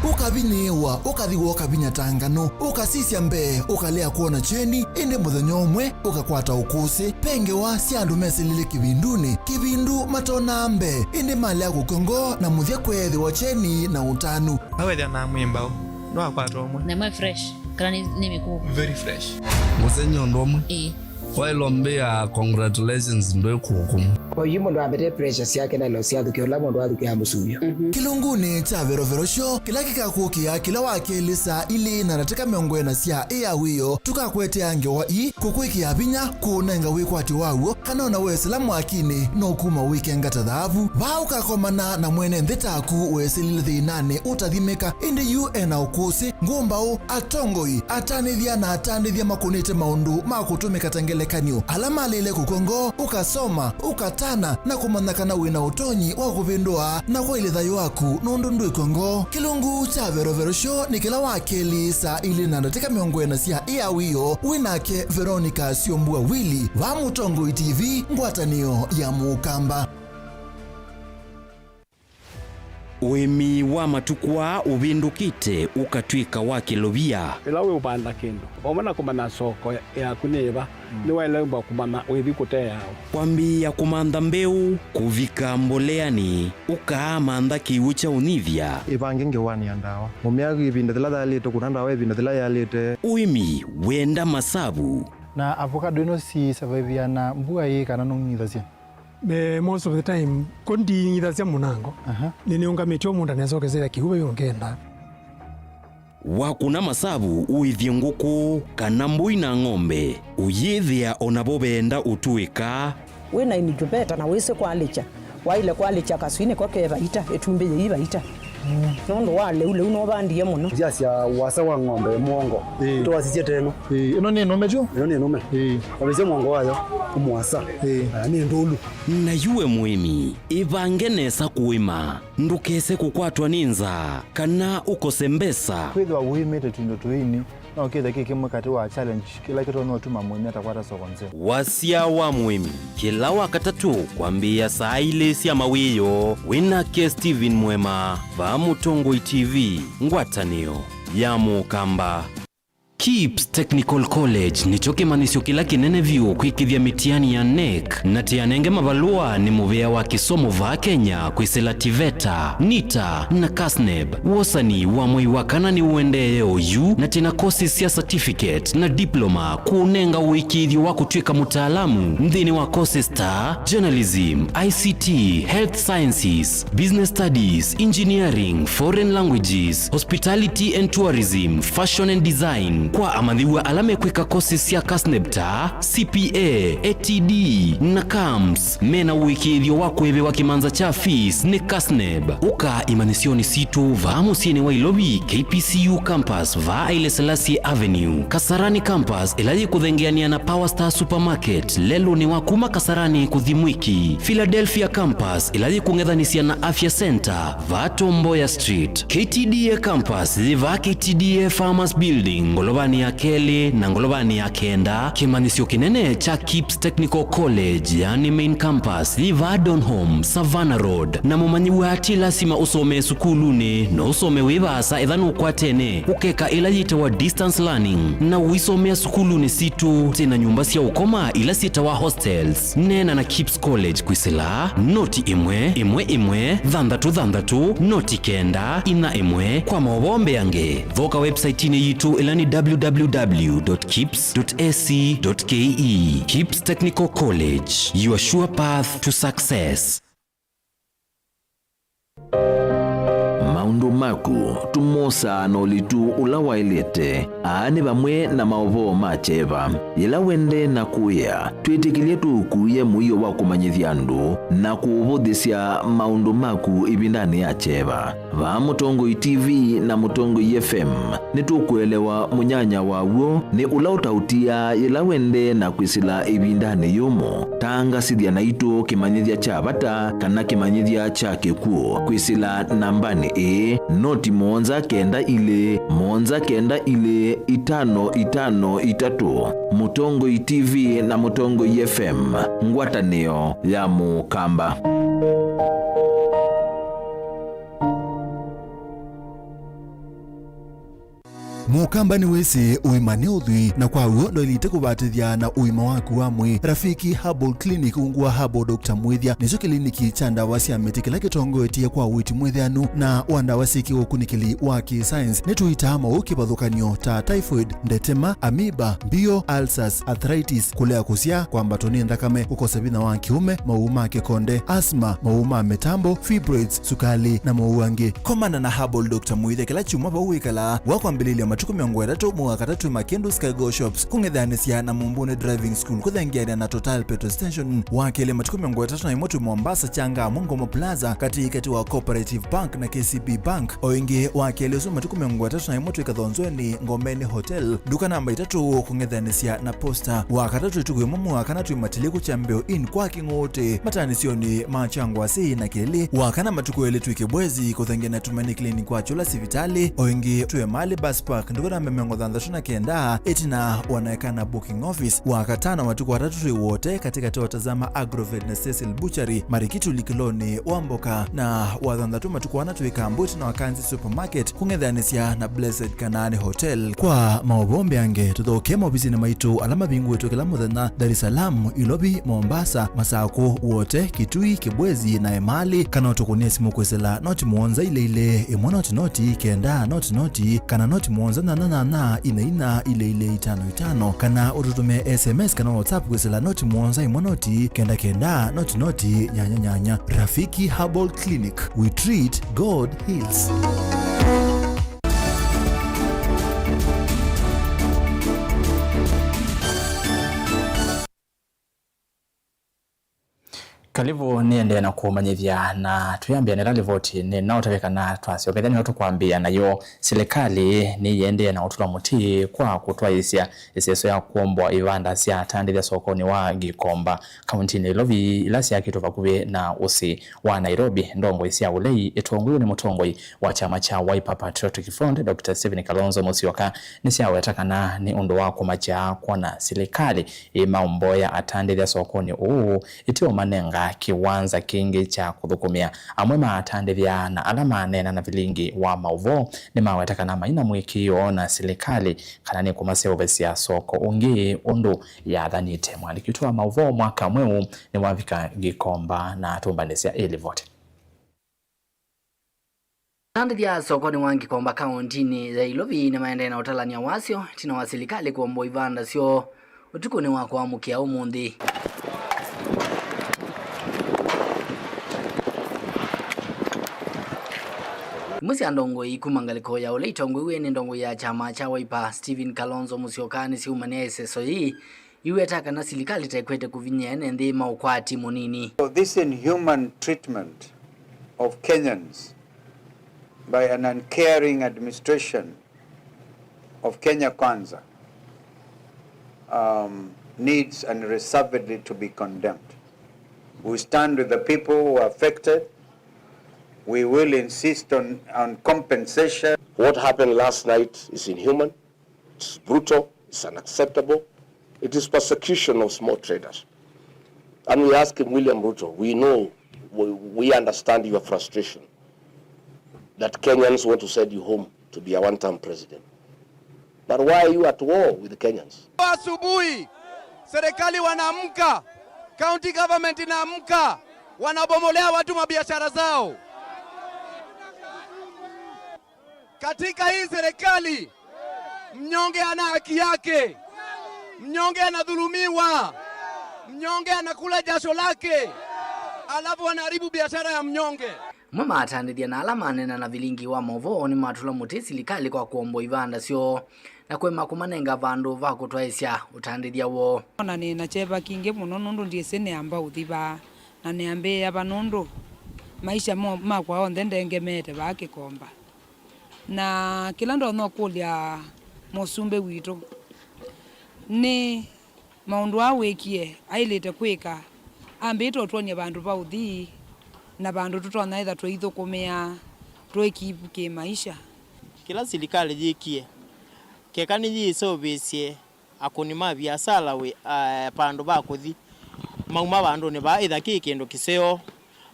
Ũkavinyĩĩwa, ũkathi wooka vinya ta nganũ, ũkasisya mbee, ũkalea kwona kyeni, ĩndĩ mũthenya ũmwe ũkakwata ũkũsĩ. Ve ngewa sya andũ mesĩlile kĩvindunĩ, kĩvindu matonaa mbee, ĩndĩ malea kũkw'a ngoo na mũthya kweethĩwa kyeni na ũtanu. Awethĩa na mwĩmbaũ, ndwakwata ũmwe. Na ĩmwe fresh, kana nĩ, nĩ mĩkũũ? Very fresh. Mũsenyi ũndũ ũmwe. Ĩĩ. Waĩlwa mbĩa congratulations ndwĩ kũkũmũ. Kwa hiyo mũndũ ambete pressure syake na ilo syathukĩa ũla mũndũ athukĩa mũsuvyo. Kĩlungunĩ kya verovero syo, kĩla kĩkakũkĩa kĩla wa kelĩ saa ilĩ na ndatĩka mĩongo ĩna sya ĩ ya wĩoo, tũkakwetea ngewa ii, kũkwĩkĩa vinya, kũũnenga wĩkwatyo waw'o, kana ona wesĩla mwakinĩ, no kuma wĩkenga ta thaavu. Vaa ũkakomana na mwene nthĩ taku wesĩlile thĩnanĩ ũtathimĩka, ĩndĩ yu ena ũkũsĩ, ngũmbaũ, atongoi, atanĩthya na atandĩthya makũnĩte maũndũ ma kũtũmĩka ta ngelekany'o, ala malĩle kũkw'a ngoo, ũkasoma, ũkatana, na kũmanya kana wĩ na ũtonyi wa kũvĩndũa na kwaĩlya thayũ waku nũndũ ndwĩkw'a ngoo. Kĩlungu kya Verovero Show nĩ kĩla wa kelĩ saa ilĩ na ndatĩka mĩongo ĩna sya ĩ ya wĩoo, wĩ nake Veronica Syombua Willy, vaa Mũtongoi T V, ngwatanĩo ya Mũkamba. Ũĩmi wa matukũ aa ũvĩndũkĩte ũkatw'ĩka wa kĩlovia. Ĩla wĩ ũvanda kĩndũ, vamwe na kũmanya soko yaku nĩ ĩva, nĩwaĩle kũmanya ũithi kũteawa. Kwambĩĩa kũmantha mbeũ, kũvika mboleanĩ, ũkaamantha kĩw'ũ kya ũnyivya. Ĩvange ngewanĩ ya ndawa. Mũmĩa ĩvinda yĩla yaĩlĩte, kũna ndawa ĩvinda yĩla yaĩlĩte. Ũĩmi wenda masavu. Na avocado ĩno si survive na mbua ĩĩ kana nũng'ithasya? Me, most of the time, ko nding'ithasya mũnango. Aha. Nĩnĩũngamĩtye o mũndũ anesokesera kĩu vai ũngenda. Wakũna masavu ũĩthye ngũkũ kana mbũi na ng'ombe, ũyĩthĩa o navo veenda ũtũĩka. Wĩ na incubator na wĩsĩ kwalĩkya, waĩle kwalĩkya kaswinĩ ko ke vaita, ĩtumbĩ yĩi vaita. Nũndũ wa lĩu, lĩu nũvandie mũno. Ndyasya wasa wa ng'ombe mũongo. Ĩĩ. Twasisye teno. Ĩĩ, ĩno nĩ nũme tyo? Ĩno nĩ nũme. Ĩĩ. Wavĩsya mũongo wayo, ũmwasa. Ĩĩ. Ah, nĩ ndũlu. Na yu we mũĩmi, ĩvange nesa kũĩma. Ndũkese kũkwatwa nĩ nzaa, kana ũkose mbesa. Kwĩthĩwa ũĩmĩte tũindo tũini, no kĩthe kĩ kĩmwe katĩ wa challenge kĩla kĩtonya ũtuma mũĩmi atakwata soko nzeo. Wasya wa mũĩmi, kĩla Wakatatũ kwambĩĩa saa ilĩ sya mawĩoo, wĩ nake Stephen Mwema, vaa Mũtongoi T V, ngwatanĩo ya Mũkamba. Kips Technical College nĩkyo kĩmanyĩsyo kĩla kĩnene vyũ kwĩkĩthya mĩtiani ya NEC, na tĩanenge mavalũa nĩ mũvĩa wa kĩsomo vaa Kenya kwĩsĩla TVETA, NITA, na KASNEB. Wosani wa mwei wa kana nĩũendee oyu, na twĩna courses sya certificate na diploma kũũnenga ũĩkĩĩthyo wa kũtw'ĩka mũtaalamu nthĩnĩ wa courses ta journalism, I C T, health sciences, business studies, engineering, foreign languages, hospitality and tourism, fashion and design. Kwa amanyĩw'a ala mekwĩka courses sya KASNEB ta C P A, A T D, na CAMS, mena ũĩkĩĩthyo wa kũĩvĩwa kĩmanza kya fees nĩ KASNEB. Ũka imanyĩsyonĩ sitũ vaa mũsyĩnĩ wa Ilovi, K P C U campus, vaa Haile Selassie Avenue, Kasarani campus, ĩla yĩkũthengeanĩa na Power Star Supermarket, lelũnĩ wa kuma Kasarani kũthi Mwiki, Philadelphia campus, ĩla yĩkũng'ethanĩsya na Afya Center, vaa Tom Mboya Street, K T D A campus, yĩ vaa K T D A Farmers Building, ngolovanĩ ya kelĩ na ngolovanĩ ya kenda, kĩmanyĩsyo kĩnene kya Kips Technical College, yani main campus, yĩ vaa Donholm, Savannah Road, na mũmanyĩw'a ti lasima ũsomee sukulunĩ, no ũsome wĩ vaasa etha nũkwatene, ũkeka ĩla yĩtawa distance learning, na ũisomea sukulunĩ sitũ. Twĩna nyũmba sya ũkoma ila syĩtawa hostels. Neena na Kips College kwĩsĩla noti ĩmwe, ĩmwe, ĩmwe, thanthatũ, thanthatũ, noti kenda, inya, ĩmwe. Kwa maũvoo mbeange, thoka website-inĩ yitũ ĩla nĩ W W W dot kips dot A C dot K E. Kips Technical College, your sure path to success. Mount Maũndũ maku tũmosaa na ũlitu ũla waĩlĩte. Aa nĩ vamwe na maũvoo ma kyeva. Yĩla wendee na kũĩa, twĩtĩkĩlye tũũkuĩe mũio wa kũmanyĩthya andũ na kũũvũthĩsya maũndũ maku ĩvindanĩ ya kyeva. Vaa Mũtongoi T V na Mũtongoi F M, nĩtũkũelewa mũnyanya waw'o nĩ ũla ũtaũtiaa yĩla wendee na kwĩsĩla ĩvindanĩ yũmũ. Tangasĩthya naitũ kĩmanyĩthya kya vata kana kĩmanyĩthya kya kĩkw'ũ kwĩsĩla nambanĩ ĩĩ, noti mũonza kenda ilĩ, mũonza kenda ilĩ, itano itano itatũ. Mũtongoi T V na Mũtongoi F M, ngwatanĩo ya Mũkamba. Mũkamba nĩwĩsĩ ũima nĩ ũthwii, na kwa w'o ndwaĩlĩte kũvatĩthya na ũima waku wa mwĩĩ. Rafiki Herbal Clinic ungu wa Herbal Doctor Mwĩthya nĩkyo kĩliniki kya ndawa sya mĩtĩ kĩla kĩtongoetye kwa ũiiti mwĩthĩanu na wa ndawa syĩ kĩũkunĩkĩli wa kĩ-science. Nĩtũitaa maũũ kĩvathũkany'o ta typhoid, ndetema, amoeba, mbio, ulcers, arthritis, kũlea kũsyaa, kwambatwa nĩ nthakame, kũkosa vinya wa kĩũme, maũũ ma kĩkonde, asthma, maũũ ma mĩtambo, fibroids, sukalĩ, na maũũ angĩ. Komana na Herbal Doctor Mwĩthya kĩla kyumwa vau wĩkalaa, wa kwambĩlĩlya matukũ mĩongo ĩtatũ mwei wa katatũ Makindus Cargo Shops, kũng'ethanĩsya na Mumbuni Driving School, kũthengeanĩa na Total Petrol Station, wa kelĩ matukũ mĩongo ĩtatũ na ĩmwe twĩ Mombasa, Changamwe, Ngomo Plaza, katĩkatĩ wa Cooperative Bank na K C B Bank. O ĩngĩ, wa kelĩ ũsu matukũ mĩongo ĩtatũ na ĩmwe twĩ Kathonzweni, Ngomeni Hotel, nduka namba itatũ, kũng'ethanĩsya na Posta. Wa katatũ ĩtukũ ĩmwe mwei wa kana twĩ Matiliku Kyambeo Inn kwa Kĩng'ũũtĩ, mataanĩsyonĩ ma Kyangwasi, na kelĩ, wa kana matukũ elĩ twĩ Kĩbwezi, kũthengeanĩa na Tumaini Clinic kwa Kyũla sivitalĩ. O ĩngĩ, twĩ Emali Bus Park, nduka namba mĩongo thanthatũ na kenda, ĩtina wa Naekana Booking Office. Wa katano matukũ atatũ twĩ Wote, katĩkatĩ wa Tazama Agrovet na Cecil Butchery, Marikiti ũlikĩlonĩ wa mboka, na wa thanthatũ matukũ ana twĩ Kambwiti na Wakanzi Supermarket, kũng'ethanĩsya na Blessed Kanaani Hotel. Kwa maũvoo mbeange, tũthokee maovisinĩ maitũ ala mavingũĩtwe kĩla mũthenya, Dar es Salaam, Ilovi, Mombasa, Masakũ, Wote, Kitui, Kĩbwezi, na Emali, kana ũtũkũnĩe simũ kwĩsĩla noti mũonza ilĩ ilĩ, ĩmwe noti noti, kenda noti noti, kana noti mũonza nyanya nyanya, ina ina, ilĩ ilĩ, itano itano, kana ũtũtũmĩe S M S kana WhatsApp kwĩsĩla noti mũonza ĩmwe noti, kenda kenda, noti noti, nyanya nyanya. Rafiki Herbal Clinic, we treat, God heals. Kalivu nĩendee na kũmanyĩthya, na twĩambĩa nĩla livoti nĩnaũtavya kana twasyokethya nĩyo tũkwambĩĩa nayo. Silikalĩ nĩyĩendee na ũtũla mũtĩ kwa kũtwaĩĩsya ĩseso ya kũomboa ivanda sya atandĩthya sokonĩ wa Gikomba, kauntinĩ ya Ilovi, ila syakĩtwe vakuvĩ na ũsĩ wa Nairobi. Ndongoi sya ũlei itongoew'e nĩ mũtongoi wa kyama kya Wiper Patriotic Front, Doctor Stephen Kalonzo Musyoka, nĩsyaweta kana nĩ ũndũ wa kũmakya kwona silikalĩ ĩmaomboya atandĩthya sokonĩ ũũ ĩteũmanenga kĩwanza kĩngĩ kya kũthũkũmĩa. Amwe ma atandĩthya na ala maneena na vilingi wa maũvoo nĩmaweta kana maina mũĩkĩĩo na silikalĩ kana nĩkũmaseũvĩsya soko ũngĩ ũndũ yathanĩte. Mwandĩki witũ wa maũvoo Mwaka Mweũ nĩwavika Gikomba na atũmbanĩsya ĩ livoti. Atandĩthya sokonĩ wa Gikomba kaũntinĩ ya Ilovi nĩmaendee na ũtalany'a wasyo ĩtina wa silikalĩ kũomboa ivanda syoo ũtukũnĩ wa kũamũkĩa ũmũnthĩ. Imwe sya ndongoi kuma ngalĩko ya ũlei itongoew'e nĩ ndongoi ya kyama kya Wiper, Stephen Kalonzo Musyoka, nĩsyaumanĩa ĩseso yĩĩ iweta kana silikalĩ ta ĩkwete kũvinyĩa ene nthĩ ma ũkwati mũnini. So this inhuman treatment of Kenyans by an uncaring administration of Kenya Kwanza, um, needs unreservedly to be condemned. We stand with the people who are affected. We will insist on, on compensation. What happened last night is inhuman. It's brutal, it's unacceptable. It is persecution of small traders. And we ask him, William Ruto, we know, we, we understand your frustration that Kenyans want to send you home to be a one-term president. But why are you at war with Kenyans? Asubuhi, serikali wanaamka, county government inaamka, wanabomolea watu mabiashara zao. Katika hii serikali, mnyonge ana haki yake. Mnyonge anadhulumiwa. Mnyonge anakula jasho lake. Alafu wanaharibu biashara ya mnyonge. Amwe ma atandĩthya na ala maneena na vilingi wa maũvoo nĩmatũla mũtĩ silikalĩ kwa kũomboa ivanda syoo na kũema kũmanenga vandũ va kũtwaĩsya ũtandĩthya woo. Ona nĩ na kyeva kingĩ mũno nũndũ ndyĩsĩ nĩamba ũthi vaa na nĩambĩĩa va nũndũ maisha mo-, makwa onthe ndengemeete vaa Kĩkomba. Na kĩla ndonya ũkũlya mũsumbĩ witũ nĩ maũndũ aa wĩkie aĩlĩte kwĩka, ambĩĩte ũtwony'a vandũ va ũthi na vandũ tũtonya ĩtha tũithũkũmĩa tũĩkivu kĩ-maisha. Kĩla silikalĩ yĩkie, keka nĩyĩseũvĩsye akũni ma viasala wĩ, eh, vandũ va kũthi, mauma vandũnĩ vaa ĩtha kĩ kĩndũ kĩseo.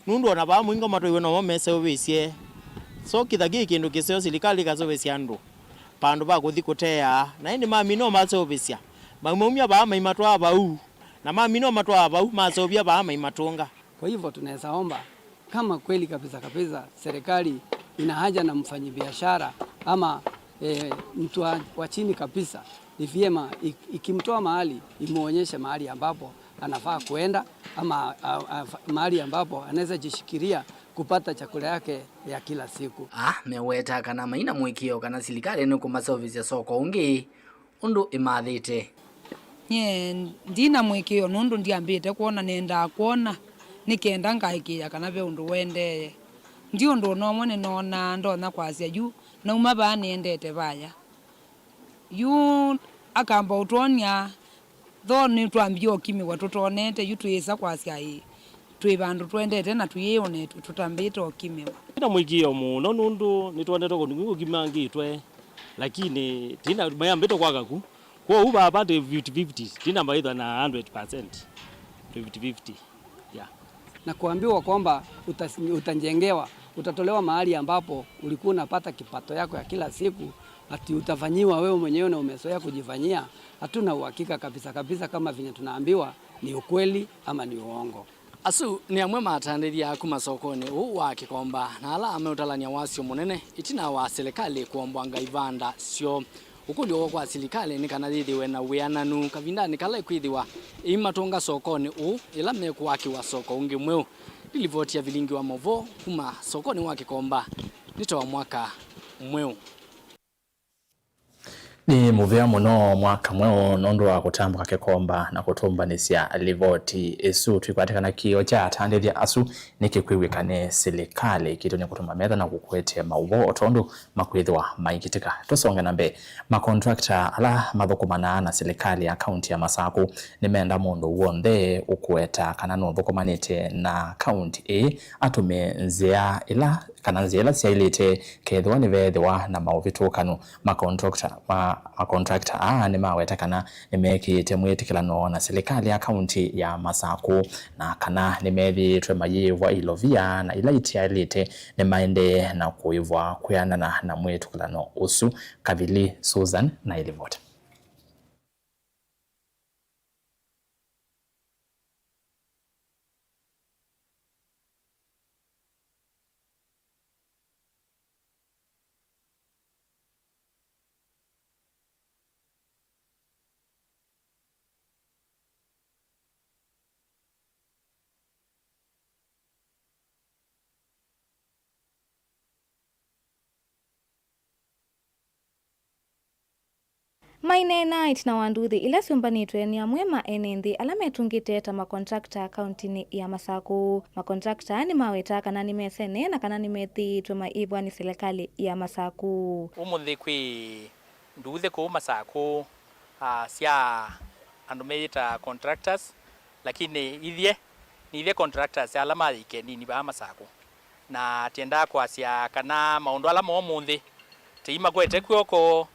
Nũndũ ona vaa mũingo matwaiwe nomo meseũvĩsye. So kĩtha kĩ kĩndũ kĩseo, silikalĩ ĩkaseũvĩsya andũ vandũ va kũthi kũteaa, na ĩndĩ mamina ũmaseũvĩsya, maumaumya vaa maimatwaa vau, na mamina ũmatwaa vau, maseũvya vaa maimatũnga. Kwa hivyo tunaweza omba kama kweli kabisa kabisa serikali ina haja na mfanyabiashara ama, eh, mtu wa, wa chini kabisa, ni vyema ik-, ikimtoa mahali, imuonyeshe mahali ambapo anafaa kuenda ama, a, a, fa-, mahali ambapo anaweza jishikilia kupata chakula yake ya kila siku. Aa meweta kana maina mũĩkĩĩo kana silikalĩ nĩkũmaseũvĩsya soko ũngĩ ũndũ ĩmathĩte. Nyie ndina mũĩkĩĩo nũndũ ndyambĩte kwona, nendaa kwona nĩ kenda ngaĩkĩĩa kana ve ũndũ ũendee. Ndi ũndũ ona ũmwe nĩnoonaa ndonya kwasya yu nauma vaa nĩendete vaya. Yu akamba ũtwony'a, though nĩtwambie ũkimĩwa tũtonete, yu twĩĩsa kwasya ĩĩ, twĩ vandũ tũendete na tũyĩonetwe tũtambĩte ũkimĩwa. Ndina mũĩkĩĩo mũno nũndũ nĩtwendete kũndũ kwingĩ kũkimangĩtwe, lakini tina mayambĩte kwaka ku. Kwoou vava twĩ fifty fifty, tina maitha na hundred percent. Twĩ fifty fifty. Yeah. Na kuambiwa kwamba utas-, utajengewa, utatolewa mahali ambapo ulikuwa unapata kipato yako ya kila siku, ati utafanyiwa wewe mwenyewe na umezoea kujifanyia, hatuna uhakika kabisa kabisa kama venye tunaambiwa ni ukweli ama ni uongo. Asu nĩ amwe ma atandĩthya kuma sokonĩ ũũ wa Kĩkomba na ala meũtalany'a wasyo mũnene ĩtina wa silikalĩ kũomboanga ivanda syoo. Ũkũlyo woo kwa silikalĩ nĩ kana yĩthĩwe na wĩananu kavindanĩ kala ĩkwĩthĩwa ĩimatũnga sokonĩ ũũ ĩla mekũakĩwa soko ũngĩ mweũ. Nĩ livoti ya vilingi wa maũvoo kuma sokonĩ wa Kĩkomba nĩ ta wa mwaka mweũ. Nĩ mũvea mũno mwaka mweũ nũndũ wa kũtambũka Kĩkomba na kũtũmbanĩsya livoti ĩsu. Twĩkwatĩkana kĩĩo kya atandĩthya asu nĩkĩkwĩw'ĩka nĩ silikalĩ kitũ nĩ kũtũma metha na kũkũetya maũvoo o tondũ makwĩthĩwa maikĩtĩka. Tũsonge na mbee. Makontrakta ala mathũkũmanaa na silikalĩ ya kaunti ya Masakũ nĩmenda mũndũ w'onthe ũkũeta kana nũthũkũmanĩte na kaunti ĩĩ atũmĩe nzĩa ĩla kana nzĩa ila syaĩlĩte kethĩwa nĩveethĩwa na maũvĩtũkanu. Makontrakta, ma, makontrakta aa nĩmaweta kana nĩmekĩĩte mwĩtĩkĩlano na silikalĩ ya kaunti ya Masakũ na kana nĩmethĩĩtwe mayĩĩvwa ilovia na ila ityaĩlĩte nĩmaendee na kũĩvwa kwĩanana na mwĩtĩkĩlano ũsu. Kavili Susan na ĩlivoti. Maineena ĩtina wa nduuthĩ ila syũmbanĩtwe nĩ amwe ma ene nthĩ ala metũngĩte ta makontrakta kauntinĩ ya Masakũ. Makontrakta nĩmawetaa kana nĩmesene na kana nĩmethĩĩtwe maĩvwa nĩ silikalĩ ya Masakũ. Ũmũnthĩ kwĩ nduuthĩ kũu Masakũ, ah, sya andũ meyĩtaa contractors, lakini ithyĩ nĩ ithyĩ contractors ala ma Ikenini vaa Masakũ. Na tyendaa kwasya kana maũndũ ala ma ũmũnthĩ tĩimakwete kw'oko,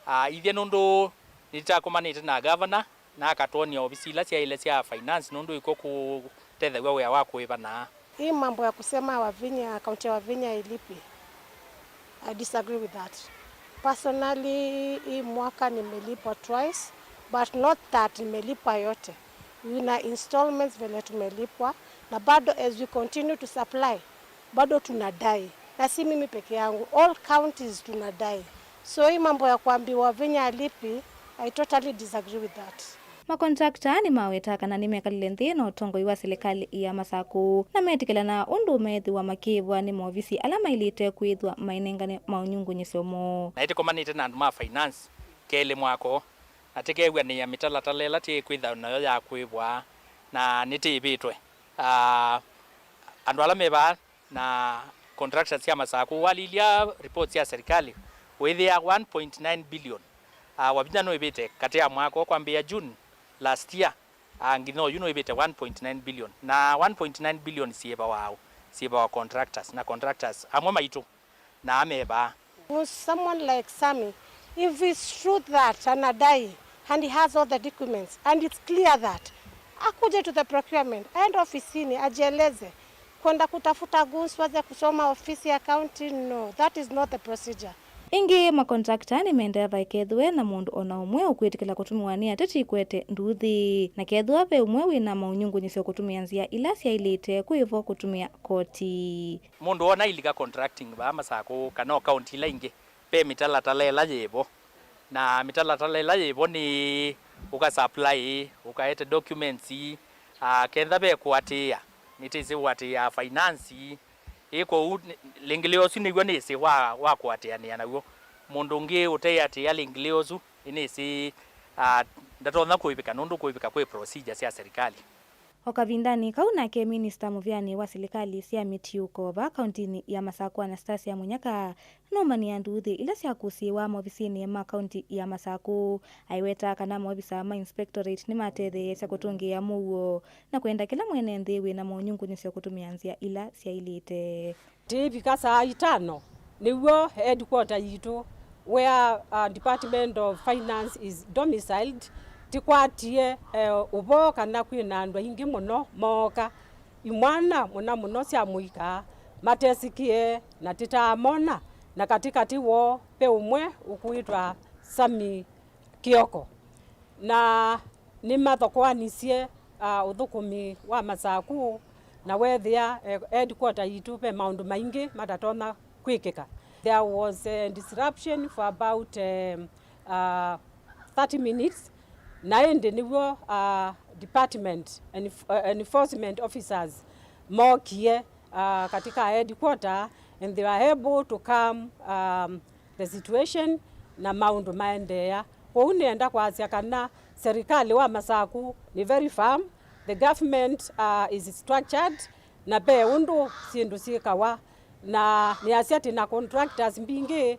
ah, ithyĩ nũndũ nĩtũtakomanĩte na gavana na akatwony'a ovisi ila syaĩle sya finance nũndũ ĩkw'o kũtethaw'a wĩa wa kũĩva na Hii mambo ya kusema Wavinya, kaunti ya Wavinya ilipi, I disagree with that. Personally, hii mwaka nimelipwa twice, but not that nimelipwa yote. Ina installments vile tumelipwa, na bado as we continue to supply, bado tunadai. Na si mimi peke yangu, all counties tunadai. So hii mambo ya kuambiwa Wavinya alipi, I totally disagree with that. Makontrakta nĩmaweta kana nĩmekalile nthĩ na ũtongoi wa silikalĩ ya Masakũ, na metĩkĩlana ũndũ meethĩwa makĩĩvwa nĩ maovisi ala maĩlĩte kwĩthwa mainengane maũnyungunyĩsyo moo. Na ĩtĩkomanĩte na andũ ma finance kelĩ mwako, na tĩkew'anĩĩa mĩtalatala ĩla tĩkwĩtha nayo ya kwĩvwa na nĩtĩĩvĩtwe. Ah, andũ ala me vaa na contractors sya Masakũ, walilya reports sya serikali, wĩthĩa one point nine billion, ah, wavinya nũĩvĩte katĩ ya mwaka ũũ kwambĩĩa June last year, ah, nginya oyu nũĩvĩte one point nine billion. Na one point nine billion syĩvawa aũ? Syĩvawa contractors, na contractors amwe maitũ na amevaa. Someone like Sammy, if it's true that anadai and he has all the documents and it's clear that, akuje to the procurement, aende ofisini, ajieleze. Kwenda kutafuta goons waze kusoma ofisi ya county, no, that is not the procedure. Ĩngĩ, makontrakta nĩmendeavaa ĩkethĩwe na mũndũ o na ũmwe ũkwĩtĩkĩla kũtũmĩwa nĩ ateti kwete nduthi. Na kethĩwa ve ũmwe wĩ na maũnyungunyĩsyo kũtũmĩa nzĩa ila syaĩlĩte, kwĩ vo kũtũmĩa koti. Mũndũ wona ilika contracting vaa Masakũ kana o kaunti ila ingĩ, ve mĩtalatala ĩla yĩ vo. Na mĩtalatala ĩla yĩ vo nĩ ũka supply, ũkaete documents, ah, kenda ve kũatĩĩa, nĩtĩsĩ ũatĩĩa finance. Ĩ kwoou nĩ-, lĩngĩlĩo ũsu nĩw'o nĩsĩ wa, wa kũatĩanĩa naw'o. Mũndũ ũngĩ ũteatĩĩa lĩngĩlĩo ũsu, nĩsĩ, ah, ndatonya kũĩvĩka nũndũ kũĩvĩka kwĩ procedure sya serikali. O kavindanĩ kau nake minista mũvĩanĩ wa silikalĩ sya mĩtiũko vaa kauntinĩ ya Masakũ, Anastasia Munyaka, nũmanĩa nduuthĩ ila syakũsĩĩwa maovisinĩ ma kaunti ya Masakũ. Aiweta kana maovisa ma inspectorate nĩmatetheeasya kũtũngĩĩa mũuo na kwenda kĩla mwene nthĩ wĩ na monyungunyĩsyo kũtũmĩa nzĩa ila syaĩlĩte. Tĩivika saa itano, nĩw'o headquarter yitũ, where, uh, Department of Finance is domiciled, tĩkwatie, eh, ũvoo kana kwĩ na andũ aingĩ mũno mooka. Imwana mũna mũno sya mũika matesĩkĩe na tĩtaamona, na katĩkatĩ woo ve ũmwe ũkwĩtwa Sami Kioko. Na nĩmathokoanisye, ah, ũthũkũmi wa Masakũ, na weethĩa, eh, headquarter yitũ ve maũndũ maingĩ matatonya kwĩkĩka. There was a disruption for about, um, uh, thirty minutes, na ĩndĩ nĩw'o, uh, department enf-, uh, enforcement officers mookie, uh, katika headquarter, and they were able to calm, um, the situation, na maũndũ maendeea. Kwoou nĩenda kwasya kana serikali wa Masakũ nĩ very firm, the government, uh, is structured, na ve ũndũ syĩndũ syĩkawa, na nĩasya tĩ na contractors mbingĩ,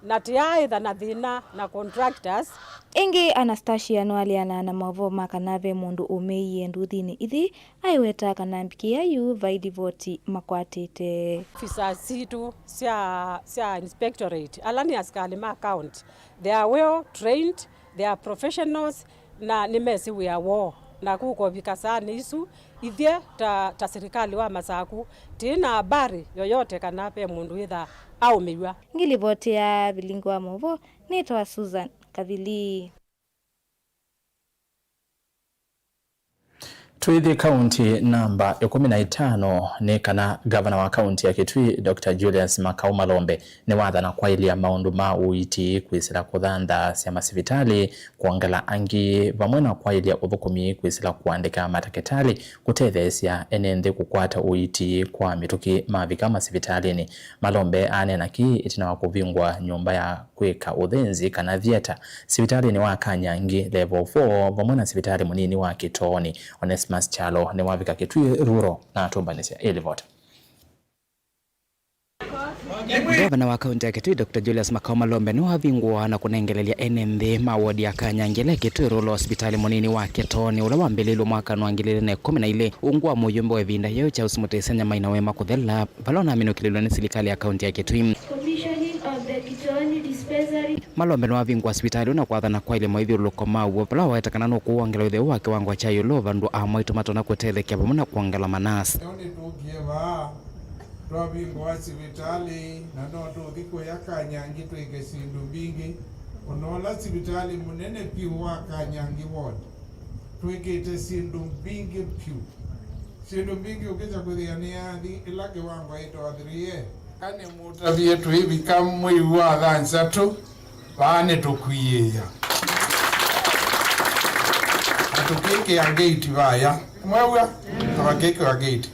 na tĩaaĩtha na thĩna na contractors. Ĩngĩ, Anastasia nĩwaleana na maũvoo ma kana ve mũndũ ũmĩie nduthinĩ ithi, aiweta kana mbikĩa yu vai livoti makwatĩte. Officers sitũ sya, sya inspectorate, ala nĩ asikalĩ ma county, they are well trained, they are professionals, na nĩmesĩ wĩa woo. Na kũkovika saanĩ isu, ithyĩ ta, ta silikalĩ wa Masakũ, tĩĩ na habari yoyote kana ve mũndũ wĩtha aũmĩw'a. Ngilivoti ya vilingi wa maũvoo, nĩtawa Susan Kathili. Twĩthi kaunti namba ĩkũmi na ĩtano, nĩ kana ngavana wa kaunti ya Kitui, Doctor Julius Makau Malombe, nĩwathana kwaĩlya maũndũ ma ũiiti kwĩsĩla kũthanthasya masivitalĩ, kwongela angĩ, vamwe na kwaĩlya ũthũkũmi kwĩsĩla kũandĩka matakĩtalĩ kũtetheesya ene nthĩ kũkwata ũiiti kwa mĩtũkĩ mavika masivitalĩnĩ. Malombe aneena kĩĩ ĩtina wa kũvingwa nyũmba ya kwĩka ũthĩnzi kana theatre sivitalĩnĩ wa Kanyangi Level four vamwe na sivitalĩ mũnini wa Kĩtooni. Onesmus Kyalo nĩwavika Kitui Rural na atũmbanĩsya ĩ livoti. Ngavana wa kaunti ya Kitui, Doctor Julius Makau Malombe, nĩwavingũa na kũnengelelya ene nthĩ ma wodi ya Kanyangi ĩla ĩ Kitui Rural sivitalĩ mũnini wa Kĩtooni, ũla wambĩlĩilwe mwaka wa ngili ilĩ na ĩkũmi na ilĩ. Ungu wa mũyumbe wa ĩvinda yĩu, Charles Mũtĩsya Nyamai, na wema kũthela vala ũnaminũkĩlĩlwe nĩ silikalĩ ya kaunti ya Kitui. Commissioning of the Kitooni Dispensary. Malombe nĩwavingũa sivitalĩ ũũ na kwathana kwaĩlya maithyũlũlũko maw'o, vala waweta kana nũkũwongela ũtheu wa kĩwango kya ĩũlũ vandũ amwaitũ matonya kũtethekya vamwe na kwongela manasi. Nĩtũkie vaa, twavingũa sivitalĩ, na no tũthi kũya Kanyangi twĩke syĩndũ mbingĩ. Ona ũla sivitalĩ mũnene vyũ wa Kanyangi ward, twĩkĩte syĩndũ mbingĩ vyũ. Syĩndũ mbingĩ ũkĩkya kwĩthĩa nĩyathi ĩla kĩwango ĩtawa three A. Nĩmũtavie twĩvika mwei wa thanthatũ, vaa nĩtũkwĩyĩĩa. Tũkĩkĩa gate vaya. Mwew'a? Tũkĩkĩa gate.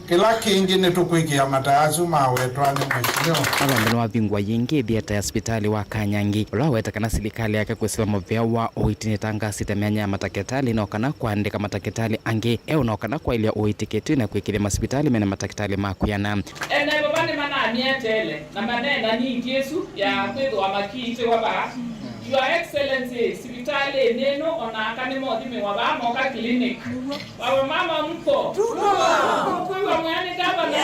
Kĩla kĩngĩ nĩtũkwĩkĩa mata asu mawetwa nĩ mheshimiwa. Ava nthĩnĩ wa vingwa yĩngĩ, thieta ya sivitalĩ wa Kanyangi, ũla waweta kana silikalĩ yake kwĩsĩla mũvea wa ũiiti nĩtangasĩte myanya ya matakĩtalĩ, no kana kũandĩka matakĩtalĩ angĩ eũ, no kana kwaĩlya ũiiti kĩtwĩ na kwĩkĩthya masivitalĩ mena matakĩtalĩ ma kwĩana. Ene vava nĩmanamyeteele na maneena nĩ iti ĩsu ya kwĩthĩwa makiitĩwa vaa. Your Excellency, sivitalĩnĩ ĩno o na aka nĩmothimĩwa vaa moka clinic. Baba mama mko? Tuko. Kwĩw'a mwĩa nĩ gavana?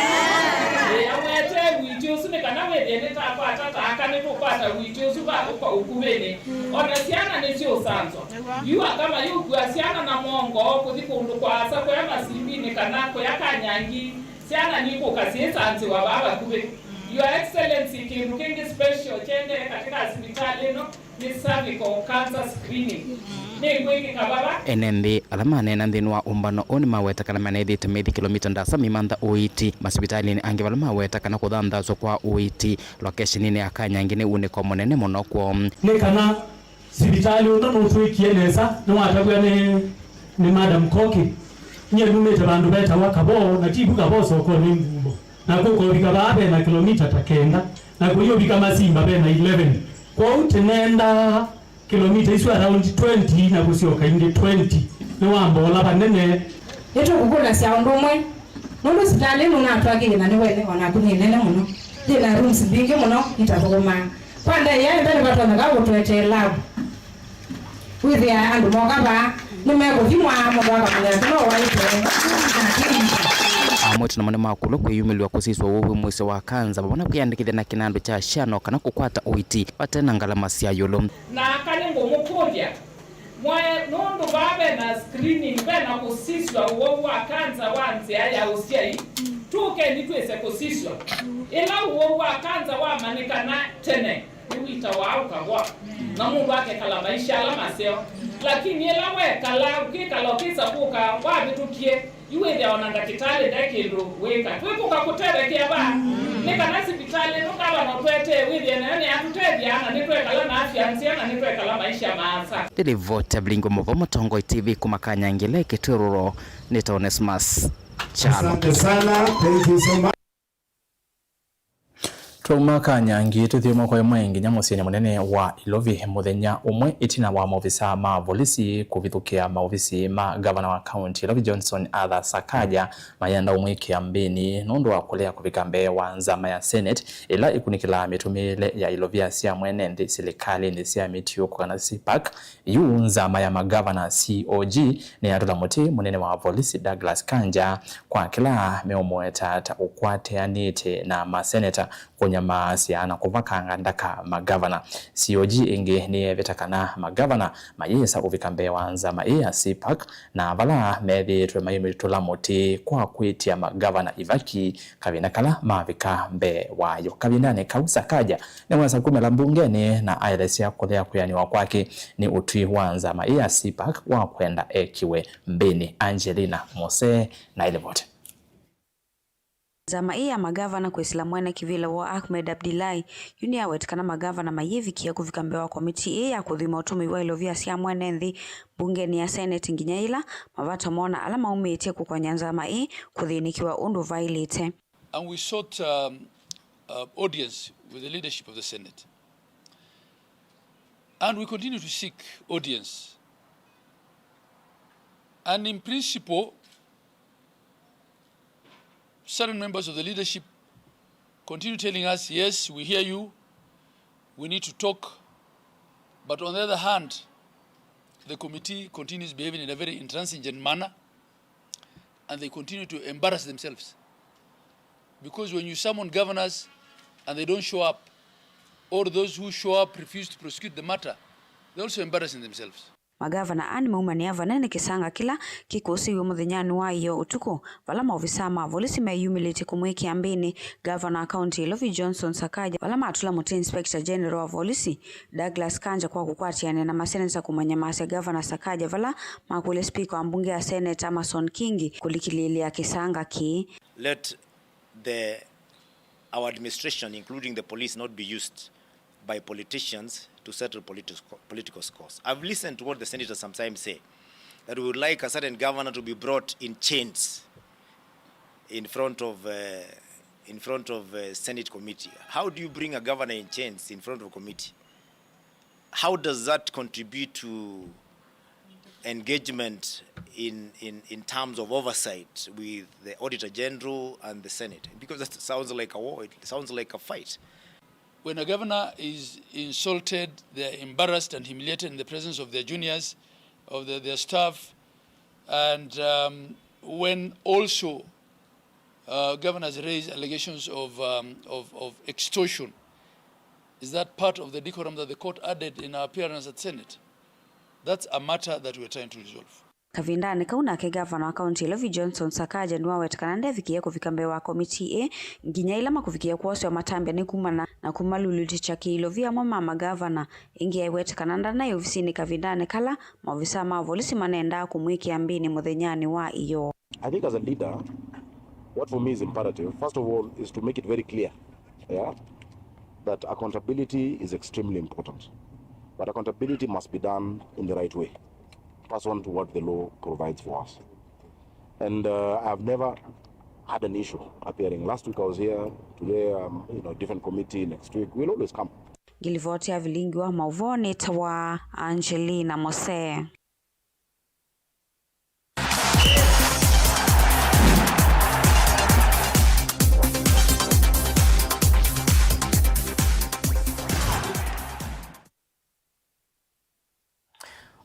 Ĩĩ, amwetee ũiiti ũsu nĩ kana wĩthĩe nĩtakwata ta aka nĩtũkwata ũiiti ũsu va ũka ũkuvĩnĩ. O na syana nĩsyũsanzwa. Yu akama yũkua syana na mwongo kũthi kũndũ kũasa kũya masimbinĩ kana kũya Kanyangi, syana nikũka syĩsanzĩwa vaa vakuvĩ. Your Excellency, kĩndũ kĩngĩ special kyendee katika sivitalĩ ĩno nĩ cervical cancer screening. Nĩkwĩkĩka vava. Ene nthĩ ala maneena nthĩnĩ wa ũmbano ũũ nĩmaweta kana maneethĩĩte maithi kĩlomita ndaasa meimantha ũiiti masivitalĩnĩ angĩ vala maweta kana kũthanthasw'a kwa ũiiti loketioninĩ ya Kanyangi nĩ unĩko mũnene mũno kwoo. Nĩ kana sivitalĩ ũno nũtwĩkie nesa nĩwatavw'a nĩ, nĩ Madam Koki. Nyie numĩte vandũ vetawa Kavoo, na ti vu Kavoo sokonĩ Mbumbo. Na kũkovika vaa vena kĩlomita ta kenda, na kũyũvika Masimba vena eleven. Kwoou tĩnendaa kĩlomita isu around twenty na kũsyoka ingĩ twenty. Nĩwambola vanene. Nĩtũkũkũlasya ũndũ ũmwe, nũndũ sivitalĩ ĩno ũnatwakĩie na nĩwene o naku nĩ nene mũno, yĩ na rooms mbingĩ mũno itathũkũmaa. Kwa ndaĩa ĩmbe nĩvatonyeka kũtũetee lab. Wĩthĩaa andũ moka vaa nĩmekũthimwa, mũndũ akamanya atĩ no waĩte na kĩiita. Amwe tũnamo nĩmakũlwa kwĩyumĩlw'a kũsisw'a ũwau wĩ mũisyo wa kanza, vamwe na kwĩyandĩkĩthya na kĩnandũ kya SHA no kana kũkwata ũiiti vate na ngalama sya ĩũlũ. Na aka nĩngũmũkũlya, mwae, nũndũ vaa ve na screening, ve na kũsisw'a ũwau wa kanza wa nzĩa ya ũsyai, tũkeni twĩse kũsisw'a. Ĩla ũwau wa kanza wamanyĩkana tene, nĩwĩtawa ũkavwa, na mũndũ akekala maisha ala maseo. Lakini ĩla wekala, ũkĩkala ũkĩsa kũka wavĩtũkie, yu wĩthĩa ona ndakĩtalĩ nde kĩndũ wĩka. Twĩkũka kũtethekea vaa, nĩ kana sivitalĩ ĩno kavana ũtwetee wĩthĩe nayo nĩyatũtethya, na nĩtwekala na afya nzeo, na nĩtwekala maisha maasa. Nĩ livoti ya Vilingi wa Mauvoo Mũtongoi T V kuma Kanyangi, Kitwirũro, nĩ ta Onesmus Kyalo. Asante sana. Thank you so much. Twauma Kanyangi, tũthiĩ ĩmwe kwa ĩmwe nginya mũsyĩnĩ mũnene wa Ilovi, mũthenya ũmwe ĩtina wa maovisaa ma volisi kũvithũkĩa maovisi ma ngavana wa kaunti Ilovi Johnson Arthur Sakaja, mayenda ũmwĩkĩa mbĩnĩ nũndũ wa kũlea kũvika mbee wa nzama ya Senate ĩla ĩkunĩkĩlaa mĩtũmĩĩle ya ilovia sya mwene nthĩ silikalĩnĩ sya mĩtiũko kana CPAC. Yu nzama ya magavana, C O G, nĩyatũla mũtĩ mũnene wa volisi Douglas Kanja kwa kĩla meũmũetaa ta ũkwatĩanĩte na maseneta kũnyamaasya na kũvakanga ndaka magavana. C O G ĩngĩ nĩyevĩta kana magavana mayĩsa ũvika mbee wa nzama ĩĩ ya CPAC, na vala methĩĩtwe mayũmĩtũla mũtĩ kwa kwĩtya magavana ivaki kavinda kala mavika mbee wayo. Kavindanĩ kau, Sakaja nĩwesa kumĩla mbungenĩ na aelesya kũthea kwĩanĩwa kwake nĩ ũtwi wa nzama ĩĩ ya CPAC wa kwenda ekiwe mbĩnĩ. Angelina Mose na ĩlivoti. Nzama ĩĩ ya magavana kwĩsĩla mwene kĩvĩla woo Ahmed Abdillahi yu nĩyaweta kana magavana mayĩvikĩa kũvika mbee wa komitii ĩĩ ya kũthima ũtũmĩi wa ilovia sya mwene nthĩ mbungenĩ ya Senate nginya yĩla mavata moo na ala maumĩtye kũkwany'a nzama ĩĩ kũthĩnĩkĩwa ũndũ vaĩlĩte. And we sought, um, uh, audience with the leadership of the Senate. And we continue to seek audience. And in principle, certain members of the leadership continue telling us, "Yes, we hear you, we need to talk." But on the other hand, the committee continues behaving in a very intransigent manner, and they continue to embarrass themselves. Because when you summon governors and they don't show up, or those who show up refuse to prosecute the matter, they're also embarrassing themselves. Magavana aa nĩmaumanĩa vanene kĩsanga kĩla kĩkũsĩiwe mũthenyanĩ wa ĩyoo ũtukũ, vala maovisaa ma volisi meyumĩlĩtye kũmwĩkĩa mbĩnĩ ngavana wa kaunti ya Ilovi Johnson Sakaja, vala matũla mũtĩ Inspector General wa volisi Douglas Kanja kwa kũkwatĩanĩa na maseneta kũmũnyamasya ngavana Sakaja, vala makũlya spika wa mbunge ya Senate Amason Kingi kũlikĩlĩĩlya kĩsanga kĩĩ. Let the, our administration, including the police, not be used by politicians to settle political, political scores. I've listened to what the senators sometimes say. that we would like a certain governor to be brought in chains in front of, uh, in front of, uh, Senate committee. How do you bring a governor in chains in front of a committee? How does that contribute to engagement in, in, in terms of oversight with the Auditor General and the Senate? Because that sounds like a war, it sounds like a fight. When a governor is insulted, they're embarrassed and humiliated in the presence of their juniors, of the, their staff, and, um, when also, uh, governors raise allegations of, um, of, of extortion, is that part of the decorum that the court added in our appearance at Senate? That's a matter that we're trying to resolve. Kavindanĩ kau nake ngavana wa kaunti ya Ilovi Johnson Sakaja nĩwaweta kana ndevikĩie kũvika mbee wa komitii ĩĩ nginya ĩla makũvikĩĩa kwoswa matambya nĩ kumana na kũmalulutĩkya kĩ-Ilovi amwe ma magavana. Ĩngĩ aiweta kana ndanaĩ ovisinĩ kavindanĩ kala maovisaa ma volisi manendaa kũmwĩkĩa mbĩnĩ mũthenyanĩ wa ĩyoo. I think as a leader, what for me is imperative, first of all, is to make it very clear, yeah, that accountability is extremely important. But accountability must be done in the right way, pursuant to what the law provides for us. And, uh, I've never had an issue appearing. Last week I was here, today, um, you know, different committee, next week. We'll always come. Ngilivoti ya vilingi wa mauvoo nĩtawa Angelina Mose.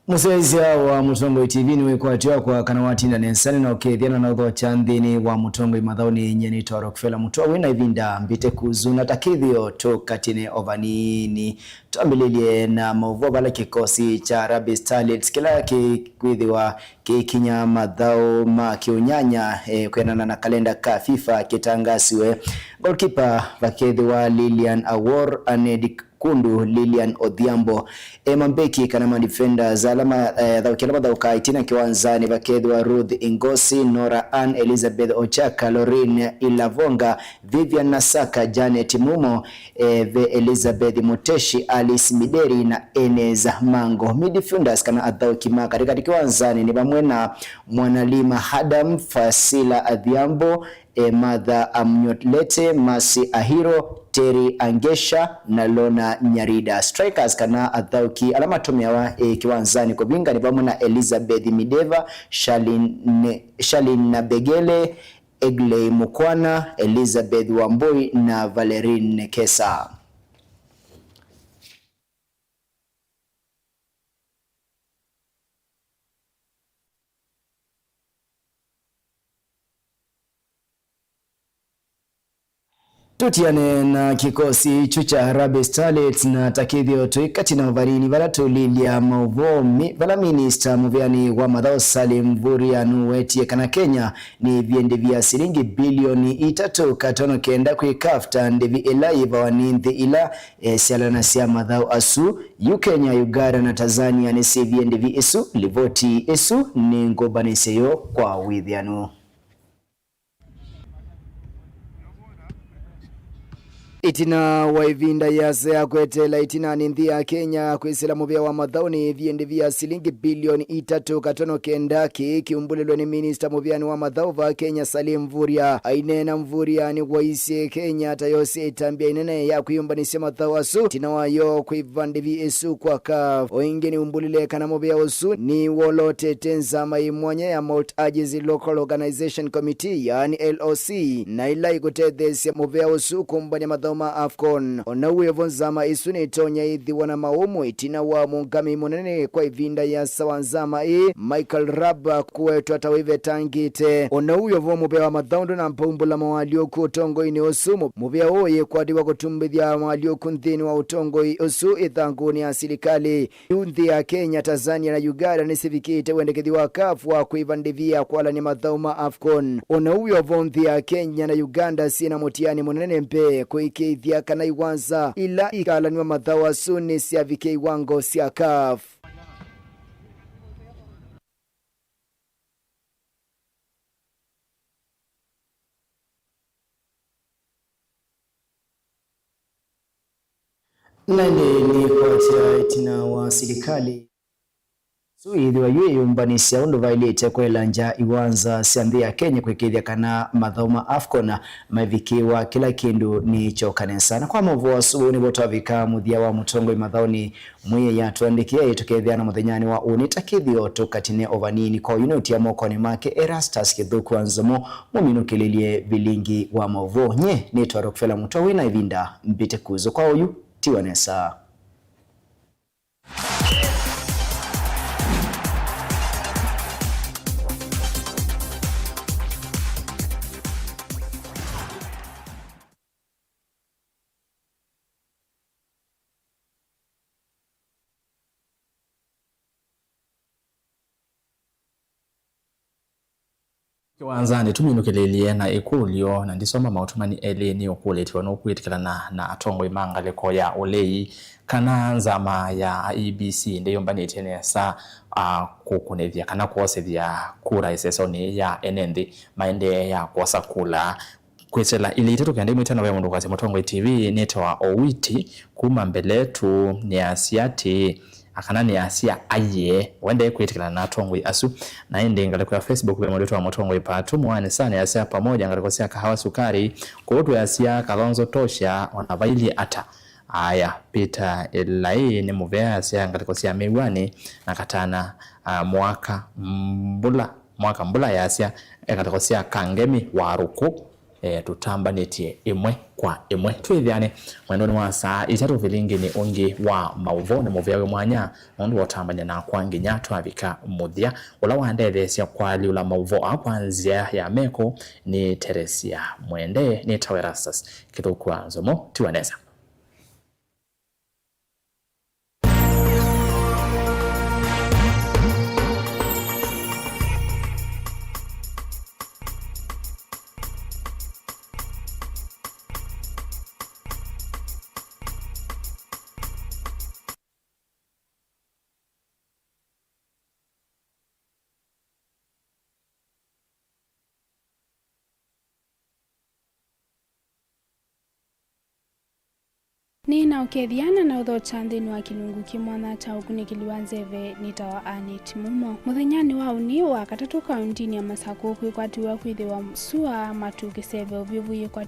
Mũsyaĩĩsya wa Mũtongoi T V nĩwĩkwatyo kwa kana watinda nesa na ũkethya na ũthokya nthĩnĩ wa Mũtongoi mathaũnĩ nyie nĩtwa Rockefeller Mũtwa wĩ na ĩvinda mbĩte kuzu na ta kĩthĩo tũkatinĩ o vanini. Twambĩlĩlye na maũvoo vala kĩkosi kya Harambee Starlets kĩla kĩkwĩthĩwa kĩikinya mathaũ ma kĩũnyanya, eh, kwĩanana na kalenda ka FIFA kĩtangasiwe. Goalkeeper vakethĩwa Lilian Awor, Anedi Kundu, Lilian Odhiambo. E mambeki kana madefenders ala ma, eh, athaũki ala mathaũkaa ĩtina kĩwanzanĩ vakethĩwa Ruth Ingosi, Nora Ann, Elizabeth Ochaka, Lorraine Ilavonga, Vivian Nasaka, Janet Mumo, eh, ve Elizabeth Muteshi, Alice Mideri na Enes Mango. Midfielders kana athaũki ma katĩkatĩ kĩwanzanĩ nĩ vamwe na Mwanalima Adam, Fasila Adhiambo, eh, Martha Amnyotlete, Mercy Ahiro, Terry Angesha na Lona Nyarida. Strikers kana athaũki ala matũmĩawa, eh, kĩwanzanĩ kũvinga nĩ vamwe na Elizabeth Mideva, Charlene, Charlene Nabegele, Egley Mukwana, Elizabeth Wambui na Valerine Nekesa. Tũtiane na kĩkosi kyu kya Harambee Starlets na ta kĩthĩo twĩ katĩ na vanini vala tũlilya maũvoo mi-, vala minista mũvĩanĩ wa mathaũ Salim Mvurya nũwetie kana Kenya nĩvie ndĩvi ya silingi bilioni itatũ katono kenda kwĩ CAF ta ndĩvi ĩla yĩvawa nĩ nthĩ ila, eh, syalanasya mathaũ asu. Yu Kenya, Uganda na Tanzania nĩsyĩvie ndĩvi ĩsu. Livoti ĩsu nĩ ngũmbanĩsye yo kwa wĩthĩanu. Ĩtina wa ĩvinda yĩasa ya kweteela ĩtinanĩ nthĩ ya Kenya kwĩsĩla mũvĩa wa mathaũ nĩyĩvie ndĩvi ya silingi bilioni itatũ katono kenda, kĩĩ kĩumbũlĩlwe nĩ minista mũvĩanĩ wa mathaũ va Kenya, Salim Mvurya. Aineena, Mvurya nĩwaisye Kenya ta yosĩ ĩtambya ĩnene ya kwĩyũmbanĩsya mathaũ asu ĩtina wayo kwĩva ndĩvi ĩsu kwa CAF. O ĩngĩ nĩumbũlile kana mũvĩa ũsu nĩwolotete nzama ĩ mwanya ya Mount Agency Local Organization Committee, yaani L O C, na ĩla ĩkũtetheesya mũvĩa ũsu kũmbany'a mathaũ ma AFCON. O na ũu wĩ vo, nzama ĩsu nĩtonya ĩthĩwa na maũmũ ĩtina wa mũũngamĩi mũnene kwa ĩvinda yĩasa wa nzama ĩĩ, Michael Raab, kũwetwa ta wĩvetangĩte. O na ũu wĩ vo, mũvĩa wa mathaũ ndũnamba umbũla moalyũku ũtongoinĩ ũsu. Mũ-, mũvĩa ũũ ũyĩkwatĩw'a kũtumbĩthya moalyũku nthĩnĩ wa ũtongoi ũsu ĩthangũnĩ ya silikalĩ. Yu nthĩ ya Kenya, Tanzania na Uganda nĩsivikĩte wendekethyo wa CAF wa kwĩva ndĩvi ya kwalany'a mathaũ ma AFCON. O na ũu wĩ o vo, nthĩ ya Kenya na Uganda syĩ na mũtiani mũnene mbee kũĩkĩĩthya kana iwanza ila ikalanw'a mathaũ asu nĩsyavikĩa iwango sya CAF. Na ĩndĩ nĩkwatya ĩtina wa silikalĩ Sui yĩthĩwa yu ĩyũmbanĩsya ũndũ vaĩlĩte kwelangya iwanza sya nthĩ ya Kenya kũĩkĩĩthya kana mathaũ ma AFCON maivikĩĩwa kĩla kĩndũ nĩ kyoka nesa. Na kwa maũvoo asu, ũu nĩvo twavika mũthya wa Mũtongoi Mathaũnĩ Mwĩai atũandĩkĩe. Tũkethĩana mũthenyanĩ wa ũnĩ, ta kĩthĩo tũkatine o vanini. Kwa oyu nĩ ũtia mokonĩ make Erastus Kĩthũku wa Nzomo, mũminũkĩlĩlye vilingi wa maũvoo. Nyie nĩtwa Rockefeller Mũtwa, wĩ na ĩvinda mbĩte kuzũ. Kwa oyu, tiwa nesa. Kĩwanzanĩ, tũminũkĩlĩlye na ĩkũlyo, na ndisoma maũtũmani elĩ nĩ ũkũlĩtwe nũkwĩtĩkĩlana na atongoi ma ngalĩko ya ũlei kana nzama ya I E B C ndĩyũmbanĩtye nesa, a, kũkũnĩthya kana kwosethya kura ĩsesonĩ ya ene nthĩ maendeea kwosa kula. Kwĩsĩla ilĩ itatũ kenda imwe itano ve mũndũ kwasya Mũtongoi T V, nĩtawa Owiti kuma mbele tu nĩasya atĩĩ, kana nĩasya aiee, wendee kwĩtĩkĩlana na atongoi asu. Na ĩndĩ ngalĩko ya Facebook ve mũndũ wĩtawa Mũtongoi Patu Mwaani Sa nĩasya pamoja ngalĩko sya Kahawa Sukari, kũu twĩasya Kalonzo tosha, ona vailyĩ ata. Aya, Peter Ĩlaĩ nĩ mũvea asya ngalĩko sya Mĩw'anĩ, na Katana, a, mwaka mbula, mwaka mbula yasya ngalĩko sya Kangemi Warũkũ. E, tũtambanĩtye ĩmwe kwa ĩmwe. Twĩthĩane mwendonĩ wa saa itatũ vilingini ũngĩ wa maũvoo. Nĩ mũvea wĩ mwanya nũndũ wa ũtambany'a nakwa nginya twavika mũthya. Ũla wandetheesya kũalyũla maũvoo aa kwa nzĩa ya meko nĩ Teresia Mwende. Nĩtawa Erastus Kĩthũku wa Nzomo. Tiwa nesa. Nĩ na ũkethya na na ũthokya nthĩnĩ wa kĩlungu kĩ mwanya kya ũkunĩkĩli wa nzeve. Nĩtawa Annet Mumo. Mũthenyanĩ wa ũnĩ wa katatũ kaũndinĩ ya Masakũ kwĩkwatiw'a kwĩthĩwa sua matu kĩseve ũvyũvu yĩkwatĩw'a